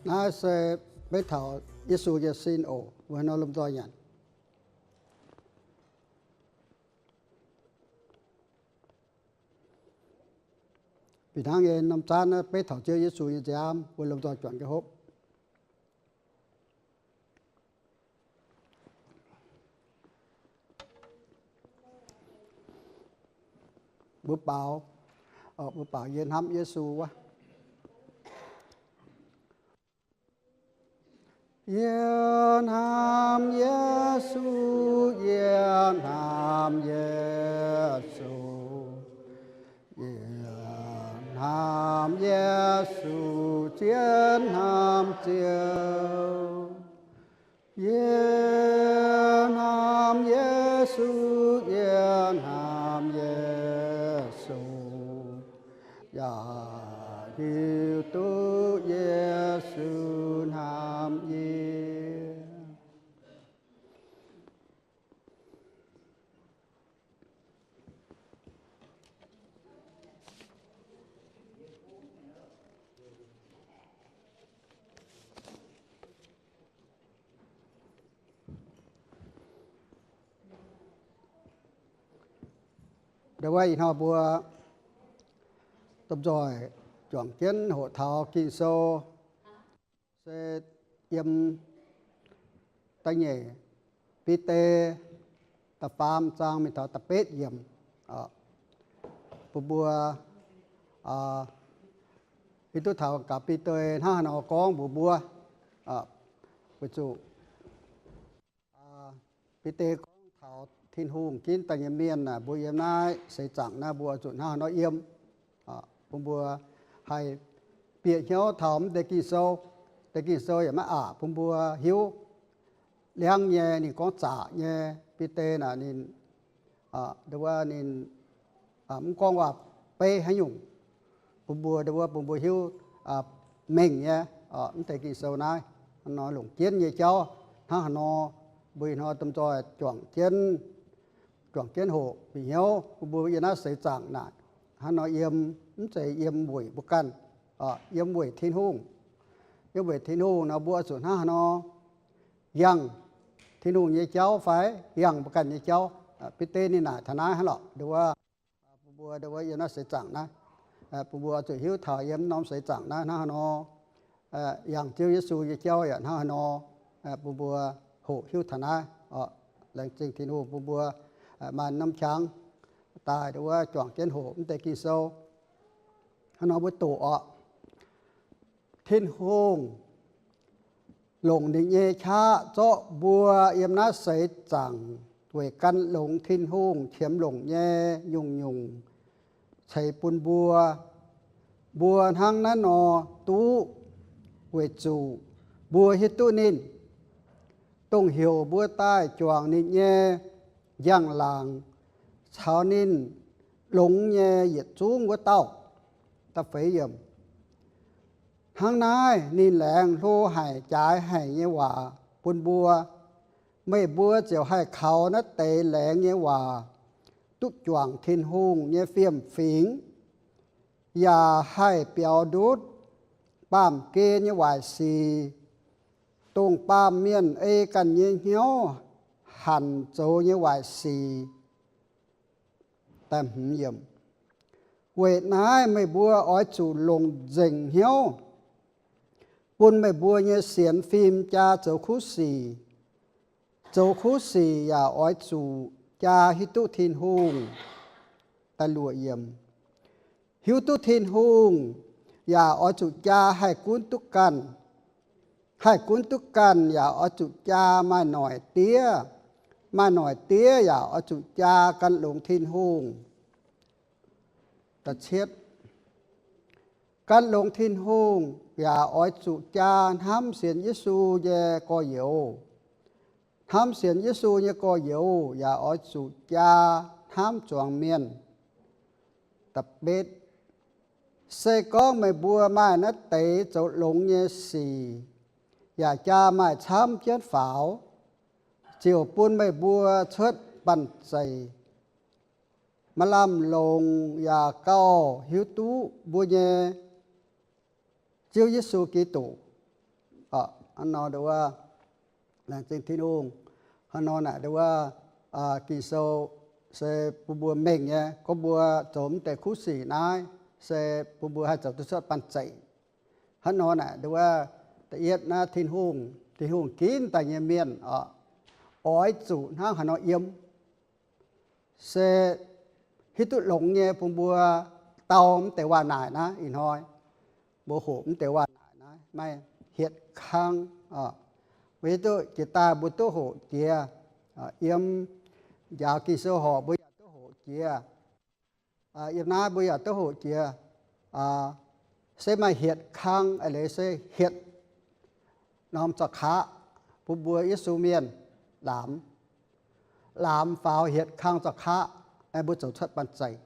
Naaiv se beiv taux Yesu nyei sin oc. Mbuo nor lomh nzoih nyanc. Fih hnangv nyei norm zaanv naaiv beiv taux Ziouv Yesu nyei nziaamv, mbuo lomh nzoih juangc jienv hopv. Mbuo baaux, mbuo baaux yie hnamv Yesu wuov. Yie hnamv Yesu, yie hnamv Yesu, yie hnamv Yesu, zien hnamv Ziouv. Yie hnamv Yesu, yie hnamv Yesu, yaac hiuv duqv Yesu hnamv yie. Ndau wuov ih hnoi mbuo domh nzoih juangc jienv hoqc taux Ging-Sou se yiem da'nyeic Bide da'faam zaang mingh taux da'betv yiemc. Bun mbuo hiuv duqv taux gaax Bide hnangv haaix nor gorngv mbuox mbuo. Weic zuqc Bide gorngv taux Tin-Hungh ginv daaih nyei mienh aah, mbuo yiem naaiv seix zaangc naaiv mbuo zuqc hnangv haaix nor yiem. Bun mbuo haih bieqc hnyouv taux mv deix Ging-Sou. Deix Ging-Sou yaac maiv aqc bun mbuo hiuv liangv nyei. Ninh gorngv zaqc nyei. Bide naaic ninh, ninh mv gorngv waac-beiv haaix nyungc bun mbuo, bun mbuo hiuv mengh nyei. Mv deix Ging-Sou naaiv, hnangv nor longc jienv nyei jauv hnangv haaix nor, mbuo ih hnoi domh nzoih juangc jienv, juangc jienv hoqc bieqc hnyouv bun mbuo yiem naaiv seix zaangc naaic hnangv nor yiem, mv zeiz yiem weic mbuo ganh, yiem weic Tin-Hungh. Yiem weic Tin-Hungh nor mbuo zuqc hnangv haaix nor yangh Tin-Hungh nyei jauv fai yangh mbuo ganh nyei jauv. Bide ninh naaic taux naaiv hnangv lorqc, ndau wuov bun mbuo ndau wuov yiem naaiv seix zaangc naaiv, bun mbuo zuqc hiuv taux yiem norm seix zaangc naaiv hnangv haaix nor yangh Ziouv Yesu nyei jauv yaac hnangv haaix nor, bun mbuo hoqc hiuv taux naaiv. Laengz zingh Tin-Hungh bun mbuo maaih norm qangx daaih ndau wuov juangc jienv hoqc mv deix Ging-Sou. Hnangv nor mbuo doqc orqc, Tin-Hungh longc ninh nyei qaqv zorqv mbuo yiem naaiv seix zaangc weic gan longx Tin-Hungh qiemx longc nyei nyungc-nyungc ceix bun mbuo. Mbuo hnangv naaiv nor duqv weic zuqc mbuo hiuv duqv ninh, dongh heuc mbuo daaih juangc ninh nyei njang-laangc caux ninh longx nyei yietc zungv wuov dauh. Hnangv naaiv ninh laengz hlo haic jaaix haic nyei waac bun mbuo. Meih mbuo ziouc haih kaux naaiv deix laengz nyei waac duqv juangc Tin-Hungh nyei fiem-fingx, yaac haih biaux ndutv baamh gen nyei waaic sic, dongh baamh mienh ei ganh nyei hnyouv hanc zoux nyei waaic sic. Weic naaiv meih mbuo oix zuqc longc nzengc hnyouv, bun meih mbuo nyei sienx fim jaa zoux kuv sic. Zoux kuv sic yaac oix zuqc jaa hiuv duqv Tin-Hungh. Hiuv duqv Tin-Hungh yaac oix zuqc jaa haih gunv duqv ganh. Haih gunv duqv ganh yaac oix zuqc jaa maaih noic diev. Maaih noic diev yaac oix zuqc jaa gan longx Tin-Hungh. Gan longx Tin-Hungh yaac oix zuqc jaa hnamv sienx Yesu nyei gorx-youz. Hnamv sienx Yesu nyei gorx-youz yaac oix zuqc jaa hnamv zuangx mienh. Se gorngv meih mbuo maaih naaiv deix zoux longx nyei sic, yaac jaa maaih camv jienv faaux, ziouc bun meih mbuo cuotv banh zeic, maaih lamh longc yaac gauh hiuv duqv mbuo nyei Ziouv Yesu Giduc. Hnangv nor nduov, laengz zingh Tin-Hungh. Hnangv nor naaic nduov, Ging-Sou se bun mbuo mengh nyei, gorngv mbuo zoux mv deix kuv sic naaiv se bun mbuo haih zoux duqv cuotv banh zeic. Hnangv nor naaic nduov, da'yietv naaiv Tin-Hungh, Tin-Hungh ginv daaih nyei mienh oix zuqc hnangv haaix nor yiem, se hiuv duqv longx nyei bun mbuo dau mv deix waac-naaic naaiv. Ih hnoi mbuo hoqc mv deix waac-naaic naaiv maaih hietc kang. Mbuo hiuv duqv jiex daaih mbuo duqv hoqc jiex, yiem njaaux Ging-Sou horc mbuo yaac duqv hoqc jiex, yiem naaiv mbuo yaac duqv hoqc jiex, se maaih hietc kang, eix leiz se hietc norm zaux-qaqv bun mbuo Yesu mienh laamx. Laamx faaux hietc kang zaux-qaqv, mbuo zoux cuotv banh zeic.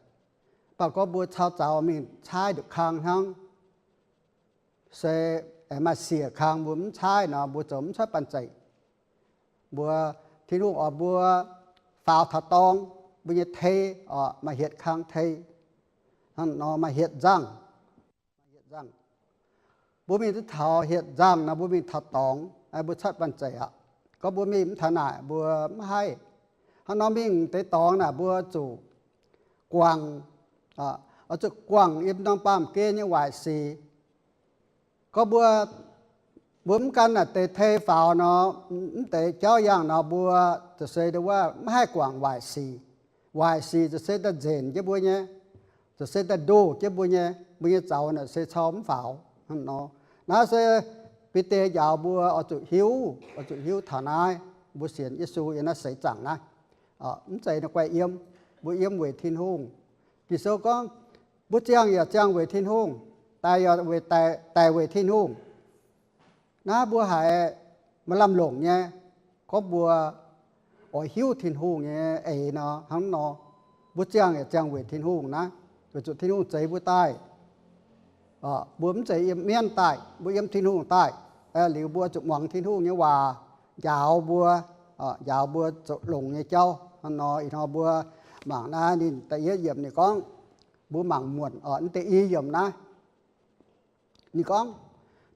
Mv baac gorngv mbuo caux zaux mingh caaiv nduqc kang hnangv, se maaih siec kang mbuo mv caaiv nor, mbuo zoux mv cuotv banh zeic. Mbuo, Tin-Hungh oix mbuo faaux taux dorngx, mbuo nyei tei oc, maaih hietc kang tei. Hnangv nor maaih hietc nzangh, maaih hietc nzangh. Mbuo mingh duqv taux hietc nzangh nor, mbuo mingh taux dorngx, mbuo cuotv banh zeic aqv. Gorngv mbuo mingh mv taux naaic, mbuo mv haih. Hnangv nor mingh deix dorngx naaic, mbuo zuqc guangc, oix zuqc guangc yiem norm baamh gen nyei waaic sic. Gorngv mbuo, mbuo mv gan naaic deix tei faaux nor, mv deix jauv yangh nor, mbuo ziouc se nduov mv haih guangc waaic sic. Waaic sic ziouc se daaih nzenc jienv mbuo nyei, ziouc se daaih ndoh jienv mbuo nyei, mbuo nyei zaux naaic se cau mv faaux. Hnangv nor, naaiv se Bide njaaux mbuo oix zuqc hiuv, oix zuqc hiuv taux naaiv, mbuo sienx Yesu yiem naaiv seix zaangc naaiv, mv zeiz ninh guai yiem, mbuo yiem weic Tin-Hungh. Ging-Sou gorngv, mbuo ziangh yaac ziangh weic Tin-Hungh, daic yaac weic, daic weic Tin-Hungh. Naaiv mbuo haiz maaih lamh longc nyei, gorngv mbuo oix hiuv Tin-Hungh nyei eix nor, hnangv nor, mbuo ziangh yaac ziangh weic Tin-Hungh naaiv, weic zuqc Tin-Hungh zeix mbuo daaih. Mbuo mv zeiz yiem mienv daaih, mbuo yiem Tin-Hungh daaih. Liuz mbuo zuqc muangx Tin-Hungh nyei waac njaaux mbuo, njaaux mbuo zoux longx nyei jauv. Hnangv nor ih hnoi mbuo mangc naaiv ninh da'yietv yiemc ninh gorngv, mbuo mangc muonc oc, mv deix i yiemc naaiv. Ninh gorngv,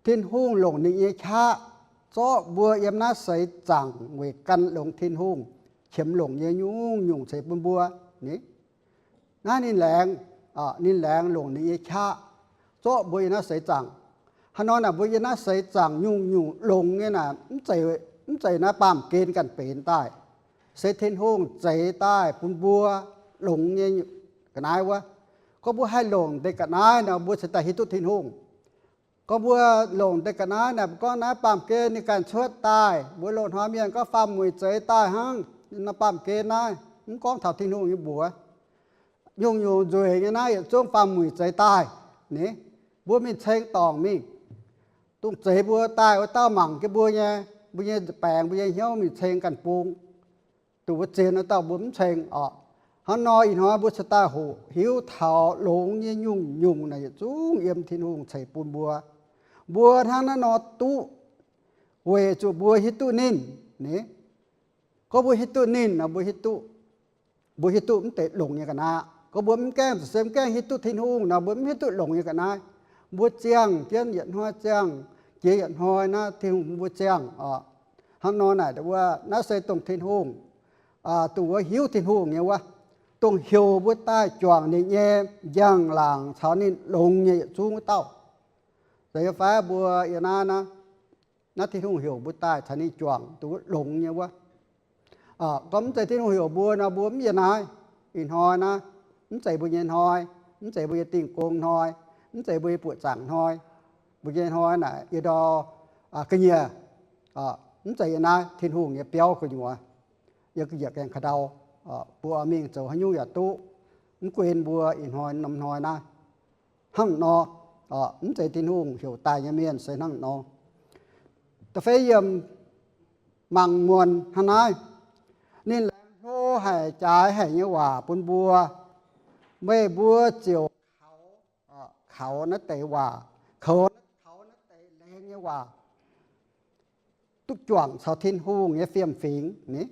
Tin-Hungh longc ninh nyei qaqv zorqv mbuo yiem naaiv seix zaangc weic gan longx Tin-Hungh qiemx longc nyei nyungc-nyungc ceix bun mbuo. Ni, naaiv ninh laengz, ninh laengz longc ninh nyei qaqv zorqv mbuo yiem naaiv seix zaangc. Haaix nor naaic mbuo yiem naaiv seix zaangc nyungc-nyungc longx nyei naaic, mv zeiz, mv zeiz naaiv baamh gen ganh benx daaih. Se Tin-Hungh zeix daaih bun mbuo longx nyei ga'naaiv wuov. Gorngv mbuo haih longc deix ga'naaiv nor, mbuo cingx daaih hiuv duqv Tin-Hungh. Gorngv mbuo longc deix ga'naaiv naaic, mbuo gorngv naaiv baamh gen ninh ganh cuotv daaih, mbuo loz-hnoi mienh gorngv faam-muic zeix daaih hnangv. Naaiv baamh gen naaiv mv gorngv taux Tin-Hungh nyei mbuox. Nyungc-nyungc nzueic nyei naaiv yietc zungv faam-muic zeix daaih. Ni, mbuo mingh ceng dorngc mingh, dongh zeix mbuo daaih wuov dauh mangc jienv mbuo nyei, mbuo nyei baengx, mbuo nyei hnyouv mingh ceng ganh bung, dongh wuov zien wuov dauh mbuo mv ceng oc. Hnangv nor ih hnoi mbuo cingx daaih hoqc hiuv taux longx nyei nyungc-nyungc naaic yietc zungv yiem Tin-Hungh ceix bun mbuo. Mbuo hnangv naaiv nor duqv weic zuqc mbuo hiuv duqv ninh. Ni, gorngv mbuo hiuv duqv ninh nor, mbuo hiuv duqv, mbuo hiuv duqv mv deix longx nyei ga'naaiv. Gorngv mbuo mv gaengh, se mv gaengh hiuv duqv Tin-Hungh nor, mbuo mv hiuv duqv longx nyei ga'naaiv. Mbuo ziangh jienv yietc hnoi ziangh, jiex yietc hnoi naaiv Tin-Hungh bun mbuo ziangh oc. Hnangv nor naaic wuov, naaiv se dongh Tin-Hungh, dongh wuov hiuv Tin-Hungh nyei wuov, dongh heuc mbuo daaih juangc ninh nyei njang-laangc caux ninh longx nyei yietc zungv wuov dauh. Zeiz fai mbuo yiem naaiv, naaiv Tin-Hungh heuc mbuo daaih caux ninh juangc dongh wuov longx nyei wuov. Gorngv mv zeiz Tin-Hungh heuc mbuo nor, mbuo mv yiem naaiv. Ih hnoi naaiv mv zeiz mbuo nyei hnoi, mv zeiz mbuo nyei dingh gong hnoi, mv zeiz mbuo nyei buoqc zaangc hnoi. Mbuo nyei hnoi naaic yie ndau ga'nyiec, mv zeiz yiem naaiv Tin-Hungh nyei biauv gu'nyuoz, yiem ga'nyiec gaengh ka'ndau. Mbuo mingh zoux haaix nyungc yaac duqv, mv guen mbuo ih hnoi norm hnoi naaiv. Hnangv nor, mv zeiz Tin-Hungh heuc daaih nyei mienh se hnangv nor. Da'feix yiemc mangc muonc hnangv naaiv. Ninh laengz hlo haic, jaaix haic nyei waac bun mbuo. Meih mbuo ziouc kaux, kaux naaiv deix waac, kaux, kaux naaiv deix laengz nyei waac duqv juangc caux Tin-Hungh nyei fiem-fingx. Ni,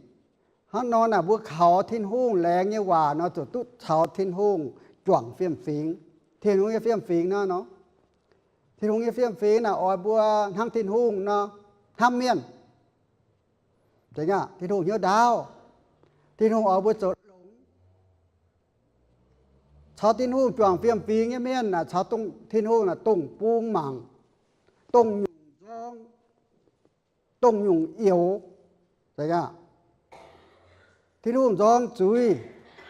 hnangv nor naaic mbuo kaux Tin-Hungh laengz nyei waac nor, ziouc duqv caux Tin-Hungh juangc fiem-fingx. Tin-Hungh nyei fiem-fingx naaiv nor, Tin-Hungh nyei fiem-fingx naaic oix mbuo hnangv Tin-Hungh nor. hnamv mienh. Zeiz nyei, Tin-Hungh hnyouv ndaauv. Tin-Hungh oix mbuo zoux longx. Caux Tin-Hungh juangc fiem-fingx nyei mienh naaic, caux Tin-Hungh naaic dongh bung mangc, dongh nyungc nzorng, dongh nyungc youx. Zeiz nyei, Tin-Hungh nzorng zuiz,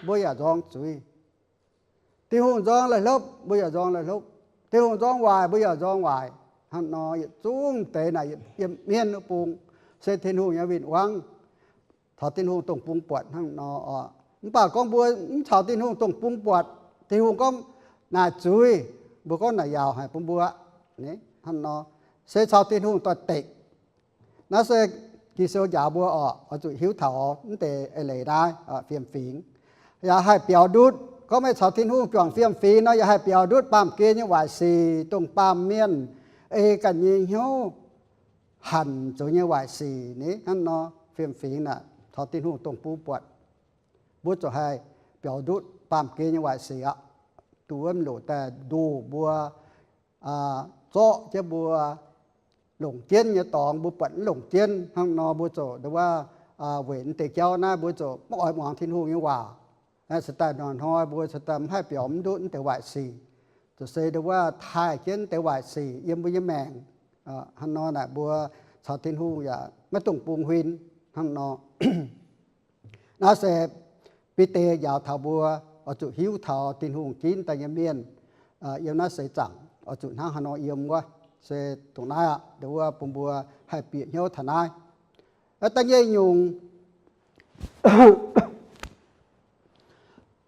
mbuo yaac nzorng zuiz. Tin-Hungh nzorng laih hlopv, mbuo yaac nzorng laih hlopv. Tin-Hungh nzorng waaic, mbuo yaac nzorng waaic. Hnangv nor yietc zungv deix naaic yiem mienh wuov bung se Tin-Hungh nyei win-wangv, caux Tin-Hungh dongh bung buatc hnangv nor oc. Mv baac gorngv mbuo mv caux Tin-Hungh dongh bung buatc, Tin-Hungh gorngv naaic zuiz, mbuo gorngv naaic yaauc haic bun mbuo. Hnangv nor se caux Tin-Hungh doix-dekc. Naaiv se Ging-Sou njaaux mbuo oc, oix zuqc hiuv taux mv deix eix leiz naaiv, fiem-fingx. Yaac haih biaux ndutv. Gorngv meih caux Tin-Hungh juangc fiem-fingx nor, yaac haih biaux ndutv baamh gen nyei waaic sic, dongh baamh mienh ei ganh nyei hnyouv hanc zoux nyei waaic sic ni. Hnangv nor fiem-fingx naaic caux Tin-Hungh dongh bung buatc, mbuo ziouc haih biaux ndutv baamh gen nyei waaic sic aqv. Duqv wuov loc daaih nduqc mbuo, zorqv jienv mbuo longc jienv nyei dorngx, mbuo buatc mv longc jienv. Hnangv nor mbuo ziouc ndongc wuov, weic mv deix jauv naaiv mbuo ziouc mv oix muangx Tin-Hungh nyei waac. Se daaih hnoi-hnoi mbuo se daaih mv haih biaux mv ndutv mv deix waaic sic, ziouc se ndongc wuov taaih jienv mv deix waaic sic yiem mbuo nyei maengc. Hnangv nor naaic mbuo caux Tin-Hungh yaac maiv dungx bungx huin hnangv nor. Naaiv se Bide njaaux taux mbuo oix zuqc hiuv taux Tin-Hungh ginv daaih nyei mienh yiem naaiv seix zaangc oix zuqc hnangv haaix nor yiem wuov. Se dongh naaiv aqv, ndongc wuov bun mbuo haih bieqc hnyouv taux naaiv. Da'nyeic nyungc,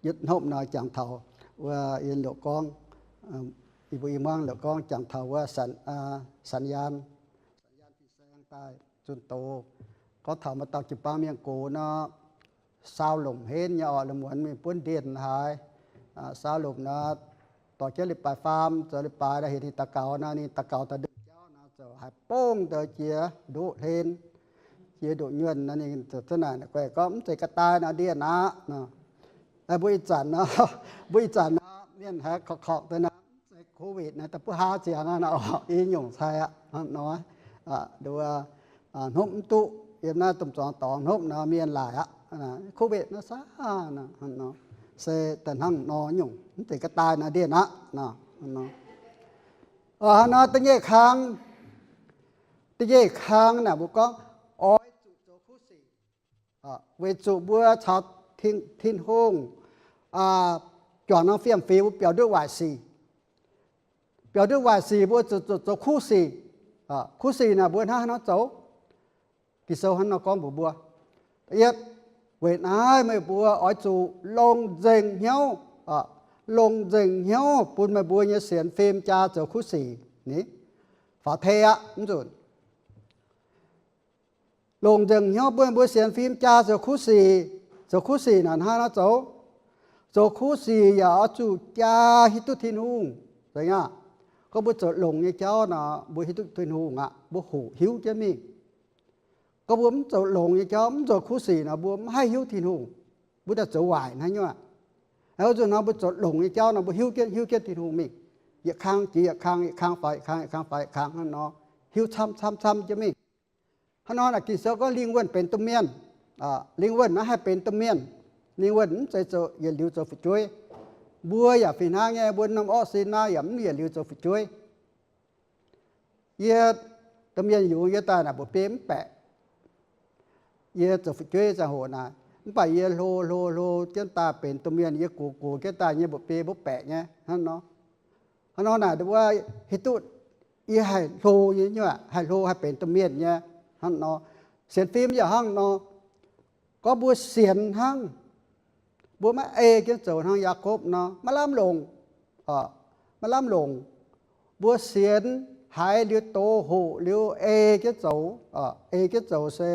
yietc hnopv nor jangx taux wuov, yie lorqc gorngv, yie mbuo i muangv lorqc gorngv jangx taux wuov สัญ- สัญญาณ daaih zunh doz. Gorngv taux maaih dauh jiu-baang mienh gox nor, saau lomc henv nyei orqc, la'muonz mingh buonv ndienh haaix, saau lomc nor, dorh jienv leiz-baaix faam, zoux leiz-baaix nor, heuc ninh daux gaux nor, ninh daux gaux daaih ndongc jauv nor, zoux haiz bongv deix jiex ndoqv hlen, jiex ndoqv nyuonh nor, ninh ziouc zanc naaic guaix gorngv, mv zeiz ga'daaih nor ndienh aqv. Mbuo ih zanc nor, mbuo ih zanc nor mienh haiz korqv-korqv deix nor, mv zeiz COVID naaiv, da'buv hlaax ziangx aqv nor, i nyungc cai aqv nor, nduov hnopv mv duqv, yiem naaiv domh zuangx dorngx hnopv nor mienh laaic aqv, COVID naaiv saah nor, se daaih hnangv nor nyungc, mv zeiz ga'daaih nor ndienh aqv nor. Hnangv nor da'nyeic kang, da'nyeic kang naaic mbuo gorngv oix zuqc zoux kuv sic, weic zuqc mbuo caux Tin-Hungh juangc norm fiem-fingx mbuo biaux ndutv waaic sic. Biaux ndutv waaic sic mbuo zuqc zoux kuv sic. Kuv sic naaic mbuo hnangv haaix nor zoux? Ging-Sou hnangv nor gorngv mbuox mbuo, da'yietv, weic naaiv meih mbuo oix zuqc longc nzengc hnyouv, longc nzengc hnyouv bun meih mbuo nyei sienx fim jaa zoux kuv sic. Ni, faaux tei aqv, mv nzunc. Longc nzengc hnyouv bun meih mbuo sienx fim jaa zoux kuv sic. Zoux kuv sic naaic hnangv nor zoux. Zoux kuv sic yaac oix zuqc jaa hiuv duqv Tin-Hungh. Gorngv mbuo zoux longx nyei jauv nor, mbuo hiuv duqv Tin-Hungh aqv, mbuo hoqc hiuv jienv mingh. Gorngv mbuo mv zoux longx nyei jauv, mv zoux kuv sic nor, mbuo mv haih hiuv Tin-Hungh. Mbuo daaih zoux waaic hnangv nyuoqc. Wuov nzunc nor mbuo zoux longx nyei jauv nor, mbuo hiuv jienv, hiuv jienv Tin-Hungh mingh. Yietc kang jiex yietc kang, yietc kang faaux yietc kang, yietc kang faaux yietc kang hnangv nor, hiuv camv camv camv jienv mingh. Hnangv nor naaic Ging-Sou gorngv lingh wuonh benx domh mienh. Lingh wuonh naaiv haih benx domh mienh. Lingh wuonh mv zeiz zoux yietc liuz zoux fu'jueiv. Mbuo yaac fih hnangv nyei, mbuo norm orqv sin naaiv yaac mv yietc liuz zoux fu'jueiv. Yie domh mienh yungz yie daaih naaic mba'biei mv baeqc. Yie zoux fu'jueiv ziangh hoc naaic, mv baac yie hlo hlo hlo jienv daaih benx domh mienh, yie gox gox jienv daaih nyei mba'biei mbuo baeqc nyei hnangv nor. Hnangv nor naaic wuov hiuv duqv yie haih hlo nyei, haih hlo haih benx domh mienh nyei hnangv nor. Sienx fim yaac hnangv nor. Gorngv mbuo sienx hnangv, mbuo maiv ei jienv zoux hnangv Yaakopv nor, maiv lamh longc, maiv lamh longc. Mbuo sienx haiz liuz doz hoqc liuz ei jienv zoux, ei jienv zoux se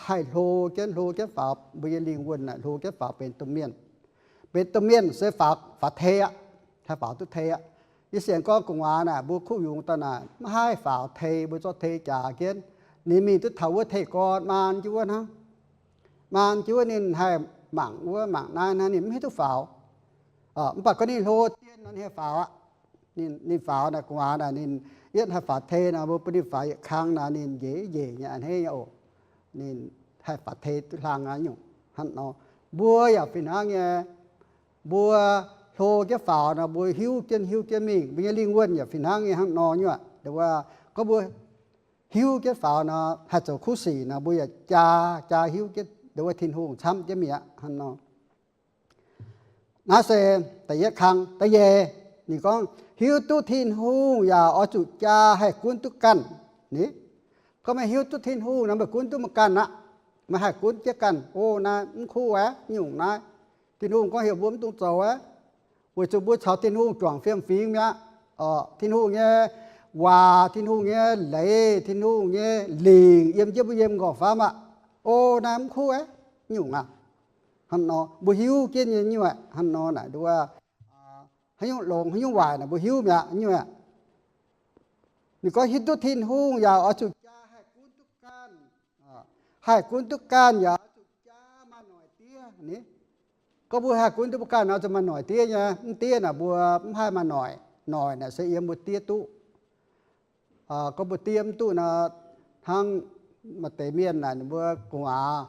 haih hlo jienv, hlo jienv faaux, mbuo nyei lingh wuonh naaic hlo jienv faaux benx domh mienh. Benx domh mienh se faaux, faaux tei aqv, haih faaux duqv tei aqv. Yie sienx gorngv gu'nguaaz naaic mbuo kuv yungz daaih naaic maiv haih faaux tei, mbuo zorqv tei jaax jienv. Ninh mingh duqv taux wuov tei gorn maan jienv wuov hnangv. Maan jienv wuov ninh haih mangc wuov mangc naaiv hnangv, ninh mv hiuv duqv faaux. Mv baac gorngv ninh hlo dien nor ninh haih faaux aqv. Ninh faaux naaic gu'nguaaz naaic ninh Yietv haih faaux tei nor, mbuo bun ninh faaux yietc kang nor, ninh njiec njiec nyei a'hneiv nyei oc. Ninh haih faaux tei duqv hlang aqv nyungc hnangv nor. Mbuo yaac fih hnangv nyei. Mbuo hlo jienv faaux nor, mbuo hiuv jienv hiuv jienv mingh. Mbuo nyei lingh wuonh yaac fih hnangv nyei hnangv nor nyei aqv. Gorngv mbuo hiuv jienv faaux nor, haih zoux kuv sic nor, mbuo yaac jaa, jaa hiuv jienv nduov Tin-Hungh camv jienv mi'aqv hnangv nor. Naaiv se da'yietv kang. Da'nyeic, ninh gorngv hiuv duqv Tin-Hungh yaac oix zuqc jaa haih gunv duqv ganh. Ni, gorngv meih hiuv duqv Tin-Hungh nor, meih gunv duqv meih ganh aqv. Meih haih gunv jienv ganh, o, naaiv mv kuv aqv, nyungc naaiv. Tin-Hungh gorngv heuc mbuo mv dungx zoux aqv, weic zuqc mbuo caux Tin-Hungh juangc fiem-fingx mi'aqv. Tin-Hungh nyei waac, Tin-Hungh nyei leiz, Tin-Hungh nyei lingc yiem jienv mbuo yiem nqorngv-famv aqv. O, naaiv mv kuv aqv, nyungc aqv. Hnangv nor mbuo hiuv jienv nyei nyungc aqv. Hnangv nor naaic nduov, haaix nyungc longx haaix nyungc waaic naaic mbuo hiuv mi'aqv nyungc aqv. Ninh gorngv hiuv duqv Tin-Hungh yaac oix zuqc jaa haih gunv duqv ganh. Haih gunv duqv ganh yaac oix zuqc jaa maaih noic diev ni. Gorngv mbuo haih gunv duqv mbuo ganh nor, zuqc maaih noic diev nyei. Mv diev naaic mbuo mv haih maaih noic. Noic naaic se yiem mbuo diev duqv. Gorngv mbuo diev mv duqv nor, hnangv maaih deix mienh naaic ninh mbuo gu'nguaaz,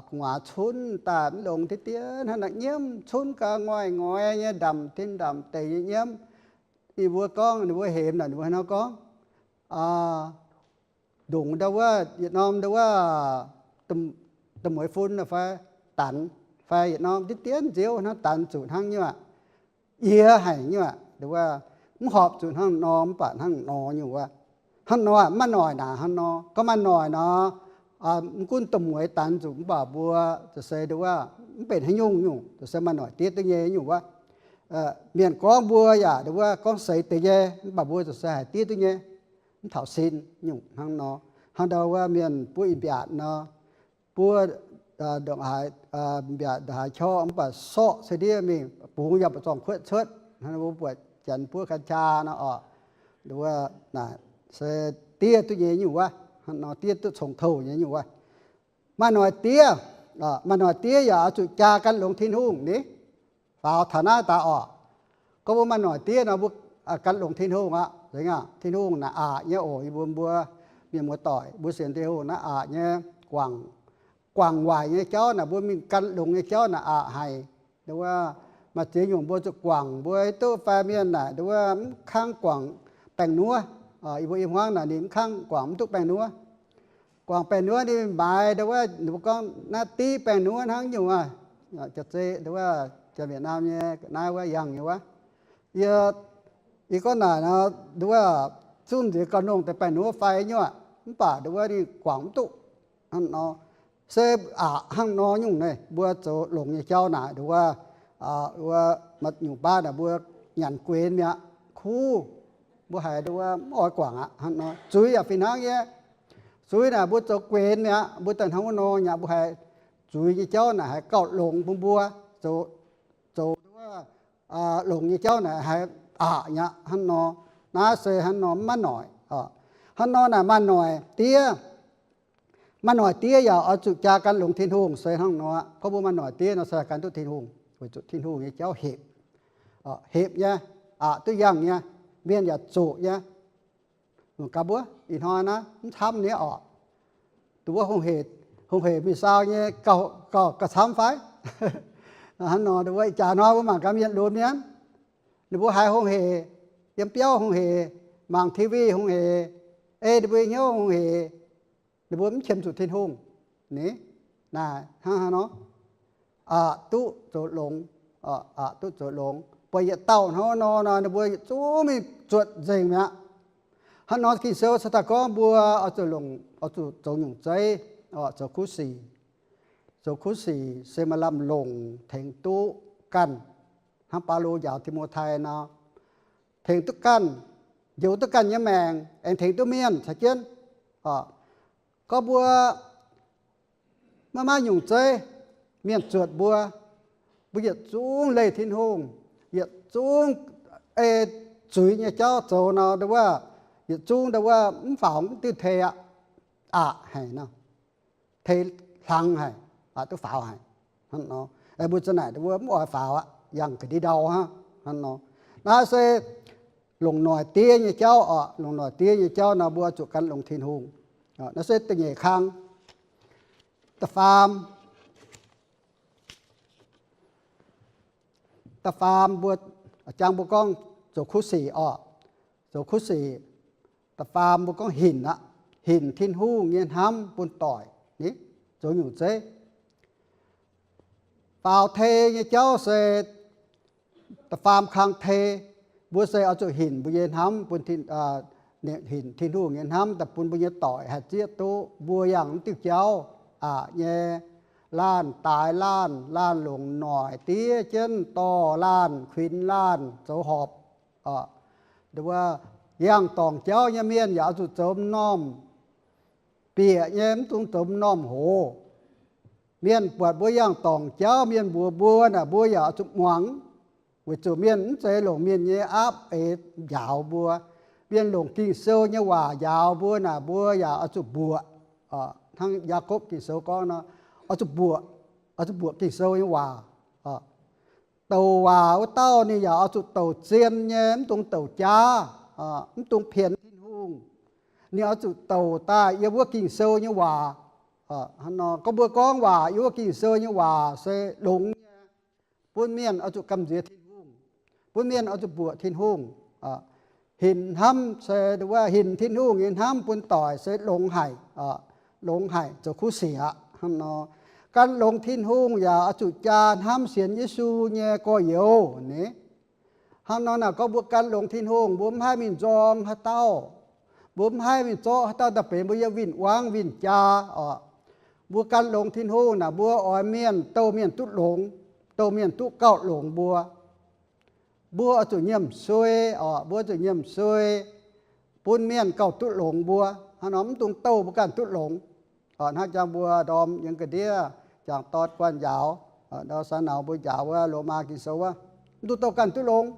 gu'nguaaz cunv daaih mv longx diev diev hnangv naaic nyiemv, cunv gau ngoiv ngoiz nyei, ndamc tin ndamc deic nyei nyiemv. Ninh mbuo gorngv, ninh mbuo hemx naaic ninh mbuo hnangv gorngv, ndongc ndau wuov yietc norm ndau wuov da'mueiz fun fai danx fai yietc norm diev diev nziouv hnangv danx zuqc hnangv nyungc aqv. Yie haic nyungc aqv, ndau wuov mv horpc zuqc hnangv nor mv baac hnangv nor nyungc wuov. Hnangv nor mv maaih noic naaic hnangv nor. Gorngv maaih noic nor, mv gunv da'mueiz danx zuqc mv baac mbuo ziouc se ndau wuov mv benx haaix nyungc nyungc, ziouc se maaih noic diev duqv nyei nyungc wuov. Mienh gorngv mbuo yaac ndau wuov gorngv seix deix nyei, mv baac mbuo ziouc se haiz diev duqv nyei, mv taux sin nyungc hnangv nor. Hnangv ndau wuov mienh buov ih mbiaatc nor, buov ndongc haaix, mbiaatc ndongc haaix qorqv mv baac sorqv se ndiev mingh bungx yaac mbu'zorng kuotv cuotv. Hnangv mbuo buatc janx buov กัญชา nor oc, ndau wuov naaic se diev duqv nyei nyungc wuov. Hnangv nor diev duqv cong-touh nyei nyungc wuov. Maaih noic diev, maaih noic diev yaac oix zuqc jaa gan longx Tin-Hungh ni. Faaux taux naaiv daaih oc, gorngv mbuo maaih noic diev nor mbuo gan longx Tin-Hungh aqv. Tin-Hungh naaic aqc nyei oc. Yie mbuo, mbuo mienh muoz-doic, mbuo sienx Tin-Hungh naaiv aqc nyei. Guangc, guangc waaic nyei jauv naaic mbuo mingh gan longx nyei jauv naaic aqc haic. Ndau wuov maaih ziex nyungc mbuo zuqc guangc, mbuo hiuv duqv fai mienh naaic ndau wuov mv kangv guangc baengh nuov. Yie mbuo i hmuangv naaic ninh mv kangv guangc mv duqv baengh nuov. Guangc baengh nuov ninh maaiz ndau wuov, ninh mbuo gorngv naaiv div baengh nuov hnangv nyungc aqv. Jaax-Zei ndau wuov, jaax-Mietc Naam nyei naaiv wuov yangh nyei wuov. Yie, yie gorngv naaic nor, ndau wuov zungv nziex gauh nongh deix baengh nuov fai nyungc aqv, mv baac ndau wuov ninh guangc mv duqv. Hnangv nor, se aqc hnangv nor nyungc naaic, mbuo zoux longx nyei jauv naaic ndau wuov, wuov maaih nyungc baav naaic mbuo nyanc guenx mi'aqv, kuv, mbuo haiz ndau wuov mv oix guangc aqv. Hnangv nor zuiz yaac fih hnangv nyei. Zuiz naaic mbuo zoux guenx mi'aqv, mbuo daaih hnangv wuov nor nyei aqv, mbuo haiz zuiz nyei jauv naaic haiz gauh longx bun mbuo zoux, zoux ndau wuov longx nyei jauv naaic haiz aqc nyei aqv. Hnangv nor, naaiv se hnangv nor mv maaih noic. Hnangv nor naaic maaih noic diev. Maaih noic diev yaac oix zuqc jaa gan longx Tin-Hungh se hnangv nor. Gorngv mbuo maaih noic diev nor se gan duqv Tin-Hungh, weic zuqc Tin-Hungh nyei jauv hepc, hepc nyei, aqc duqv yangh nyei, mienh yaac zoqc nyei. Gaax mbuo ih hnoi naaiv mv camv nyei oc. Dongh wuov hungh hec, hungh hec mingh saau nyei gauh, gauh, gauh camv fai? Hnangv nor, dongh wuov ih jaax hnoi mbuo mangc gaax mienh lunx mienh, ninh mbuo haiz hungh hec, yiem biauv hungh hec, mangc T V hungh hec, ei ninh mbuo nyei hnyouv hungh hec, ninh mbuo mv qiemx zuqc Tin-Hungh. Ni, naaic hnangv haaix nor? Aqc duqv zoux longx, aqc duqv zoux longx. Buatc yietc dauh hnangv nor nor, ninh mbuo yietc zungv mingh zuotc nzengc mi'aqv. Hnangv nor Ging-Sou se daaih gorngv mbuo oix zuqc longc, oix zuqc zoux nyungc zeiv, zoux kuv sic. Zoux kuv sic se maaih lamh longc tengx duqv ganh, hnangv Baulo njaaux Ti^mo^tai nor, tengx duqv ganh, njoux duqv ganh nyei maengc, aengx tengx duqv mienh caux jienv. Gorngv mbuo maiv maaih nyungc zeiv, mienh zuotc mbuo, mbuo yietc zungv leih Tin-Hungh, yietc zungv ei zuiz nyei jauv zoux nor, ndau wuov, yietc zungv ndau wuov mv faaux mv diuh tei aqv, aqc haic nor, tei hlang haic, aqc duqv faaux haic. Hnangv nor, mbuo za'naaic ndau wuov mv oix faaux aqv, yangh ga'ndiev ndau hnangv nor. Naaiv se longc noic diev nyei jauv oc. Longc noic diev nyei jauv nor mbuo zuqc gan longx Tin-Hungh. Naaiv se da'nyeic kang. Da'faam, da'faam mbuo, jang mbuo gorngv zoux kuv sic oc. Zoux kuv sic. Da'faam mbuo gorngv hinc aqv. Hinc Tin-Hungh nyei hnamv bun doic. Ni, zoux nyungc zeiv. Faaux tei nyei jauv se da'faam kang tei. Mbuo se oix zuqc hinc mbuo nyei hnamv bun, hinc Tin-Hungh nyei hnamv daaih bun mbuo nyei doic haih zieqv duqv mbuo yangh mv diuh jauv aqc nyei. Laanh daaix laanh, laanh longc noic diev jienv dorh laanh, kuinx laanh zoux horpc. Yangh dorngc jauv nyei mienh yaac oix zuqc zoux m'normh bieqc nyei, mv dungx zoux m'normh hoz. Mienh buatc mbuo yangh dorngc jauv, mienh mbuox mbuo naaic, mbuo yaac oix zuqc muangx. Weic zuqc mienh mv zeiz longc mienh nyei aapv eix njaaux mbuo. Mienh longc Ging-Sou nyei waac njaaux mbuo naaic, mbuo yaac oix zuqc mbuoqc. Hnangv Yaakopv Ging-Sou gorngv nor, oix zuqc mbuoqc, oix zuqc mbuoqc Ging-Sou nyei waac. Douc waac wuov dauh ninh yaac oix zuqc douc zien nyei, mv dungx douc jaav, mv dungx pienx Tin-Hungh. Ninh oix zuqc douc daaih yiem wuov Ging-Sou nyei waac. Gorngv mbuo gorngv waac yiem wuov Ging-Sou nyei waac se longx nyei, bun mienh oix zuqc gamh nziex Tin-Hungh, bun mienh oix zuqc mbuoqc Tin-Hungh. Hinc hnamv se, wuov hinc Tin-Hungh nyei hnamv bun doic se longx haic, longx haic, zoux kuv sic aqv. Hnangv nor, gan longx Tin-Hungh yaac oix zuqc jaa hnamv sienx Yesu nyei gorx-youz ni. Hnangv nor naaic, gorngv mbuo gan longx Tin-Hungh, mbuo mv haih mingh nzorng haaix dauh, mbuo mv haih mingh zorqv haaix dauh daaih benx mbuo nyei win-wangv win-jaa oc. Mbuo gan longx Tin-Hungh naaic, mbuo oix mienh, douh mienh duqv longx, douh mienh duqv gauh longx mbuo. Mbuo oix zuqc nyiemc suei oc, mbuo zuqc nyiemc suei bun mienh gauh duqv longx mbuo. Hnangv nor mv dungx douh mbuo ganh duqv longx. Hnangv jang mbuo ndorm yiem ga'ndiev jangc dorn guanh njaaux, ndau saan nauz mbuo njaaux wuov Lomaa Ging-Sou wuov, mv dungx douh ganh duqv longx.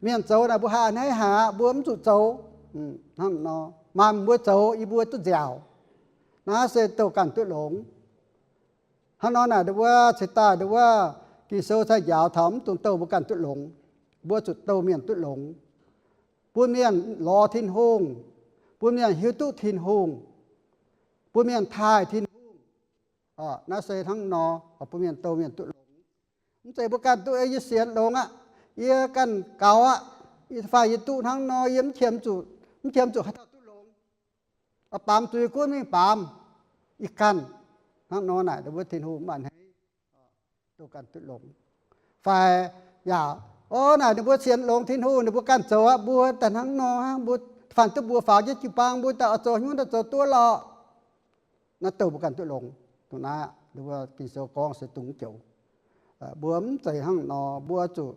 Mienh zoux naaic mbuo haiz a'hneiv haic aqv, mbuo mv zuqc zoux. Hnangv nor, maaih mbuo zoux yie mbuo duqv nziaauc. Naaiv se douh ganh duqv longx. Hnangv nor naaic, ndon wuov ceix daaih ndon wuov Ging-Sou cai njaaux taux mv dungx douh mbuo ganh duqv longx. Mbuo zuqc douh mienh duqv longx, bun mienh lorz Tin-Hungh, bun mienh hiuv duqv Tin-Hungh, bun mienh taaih Tin-Hungh. Naaiv se hnangv nor bun mienh douh mienh duqv longx. Mv zeiz mbuo ganh duqv, yie sienx longx aqv, yie ganh gaux aqv, fai yie duqv hnangv nor, yie mv qiemx zuqc, mv qiemx zuqc haaix dauh duqv longx. Baamz zuiz gunv mingh baamz, ih ganh. Hnangv nor naaic, ndon wuov Tin-Hungh mv a'hneiv, douh ganh duqv longx. Fai yaac, o, naaic ninh mbuo sienx longx Tin-Hungh, ninh mbuo ganh zoux aqv, mbuo daaih hnangv nor hnangv, mbuo faanh duqv mbuo faaux jienv jiu-baang, mbuo daaih oix zoux hnyouv daaih zoux duqv lorqc. Naaiv douh mbuo ganh duqv longx. Dongh naaiv, ndon wuov Ging-Sou gorngv se dongh joux. Mbuo mv zeiz hnangv nor, mbuo zuqc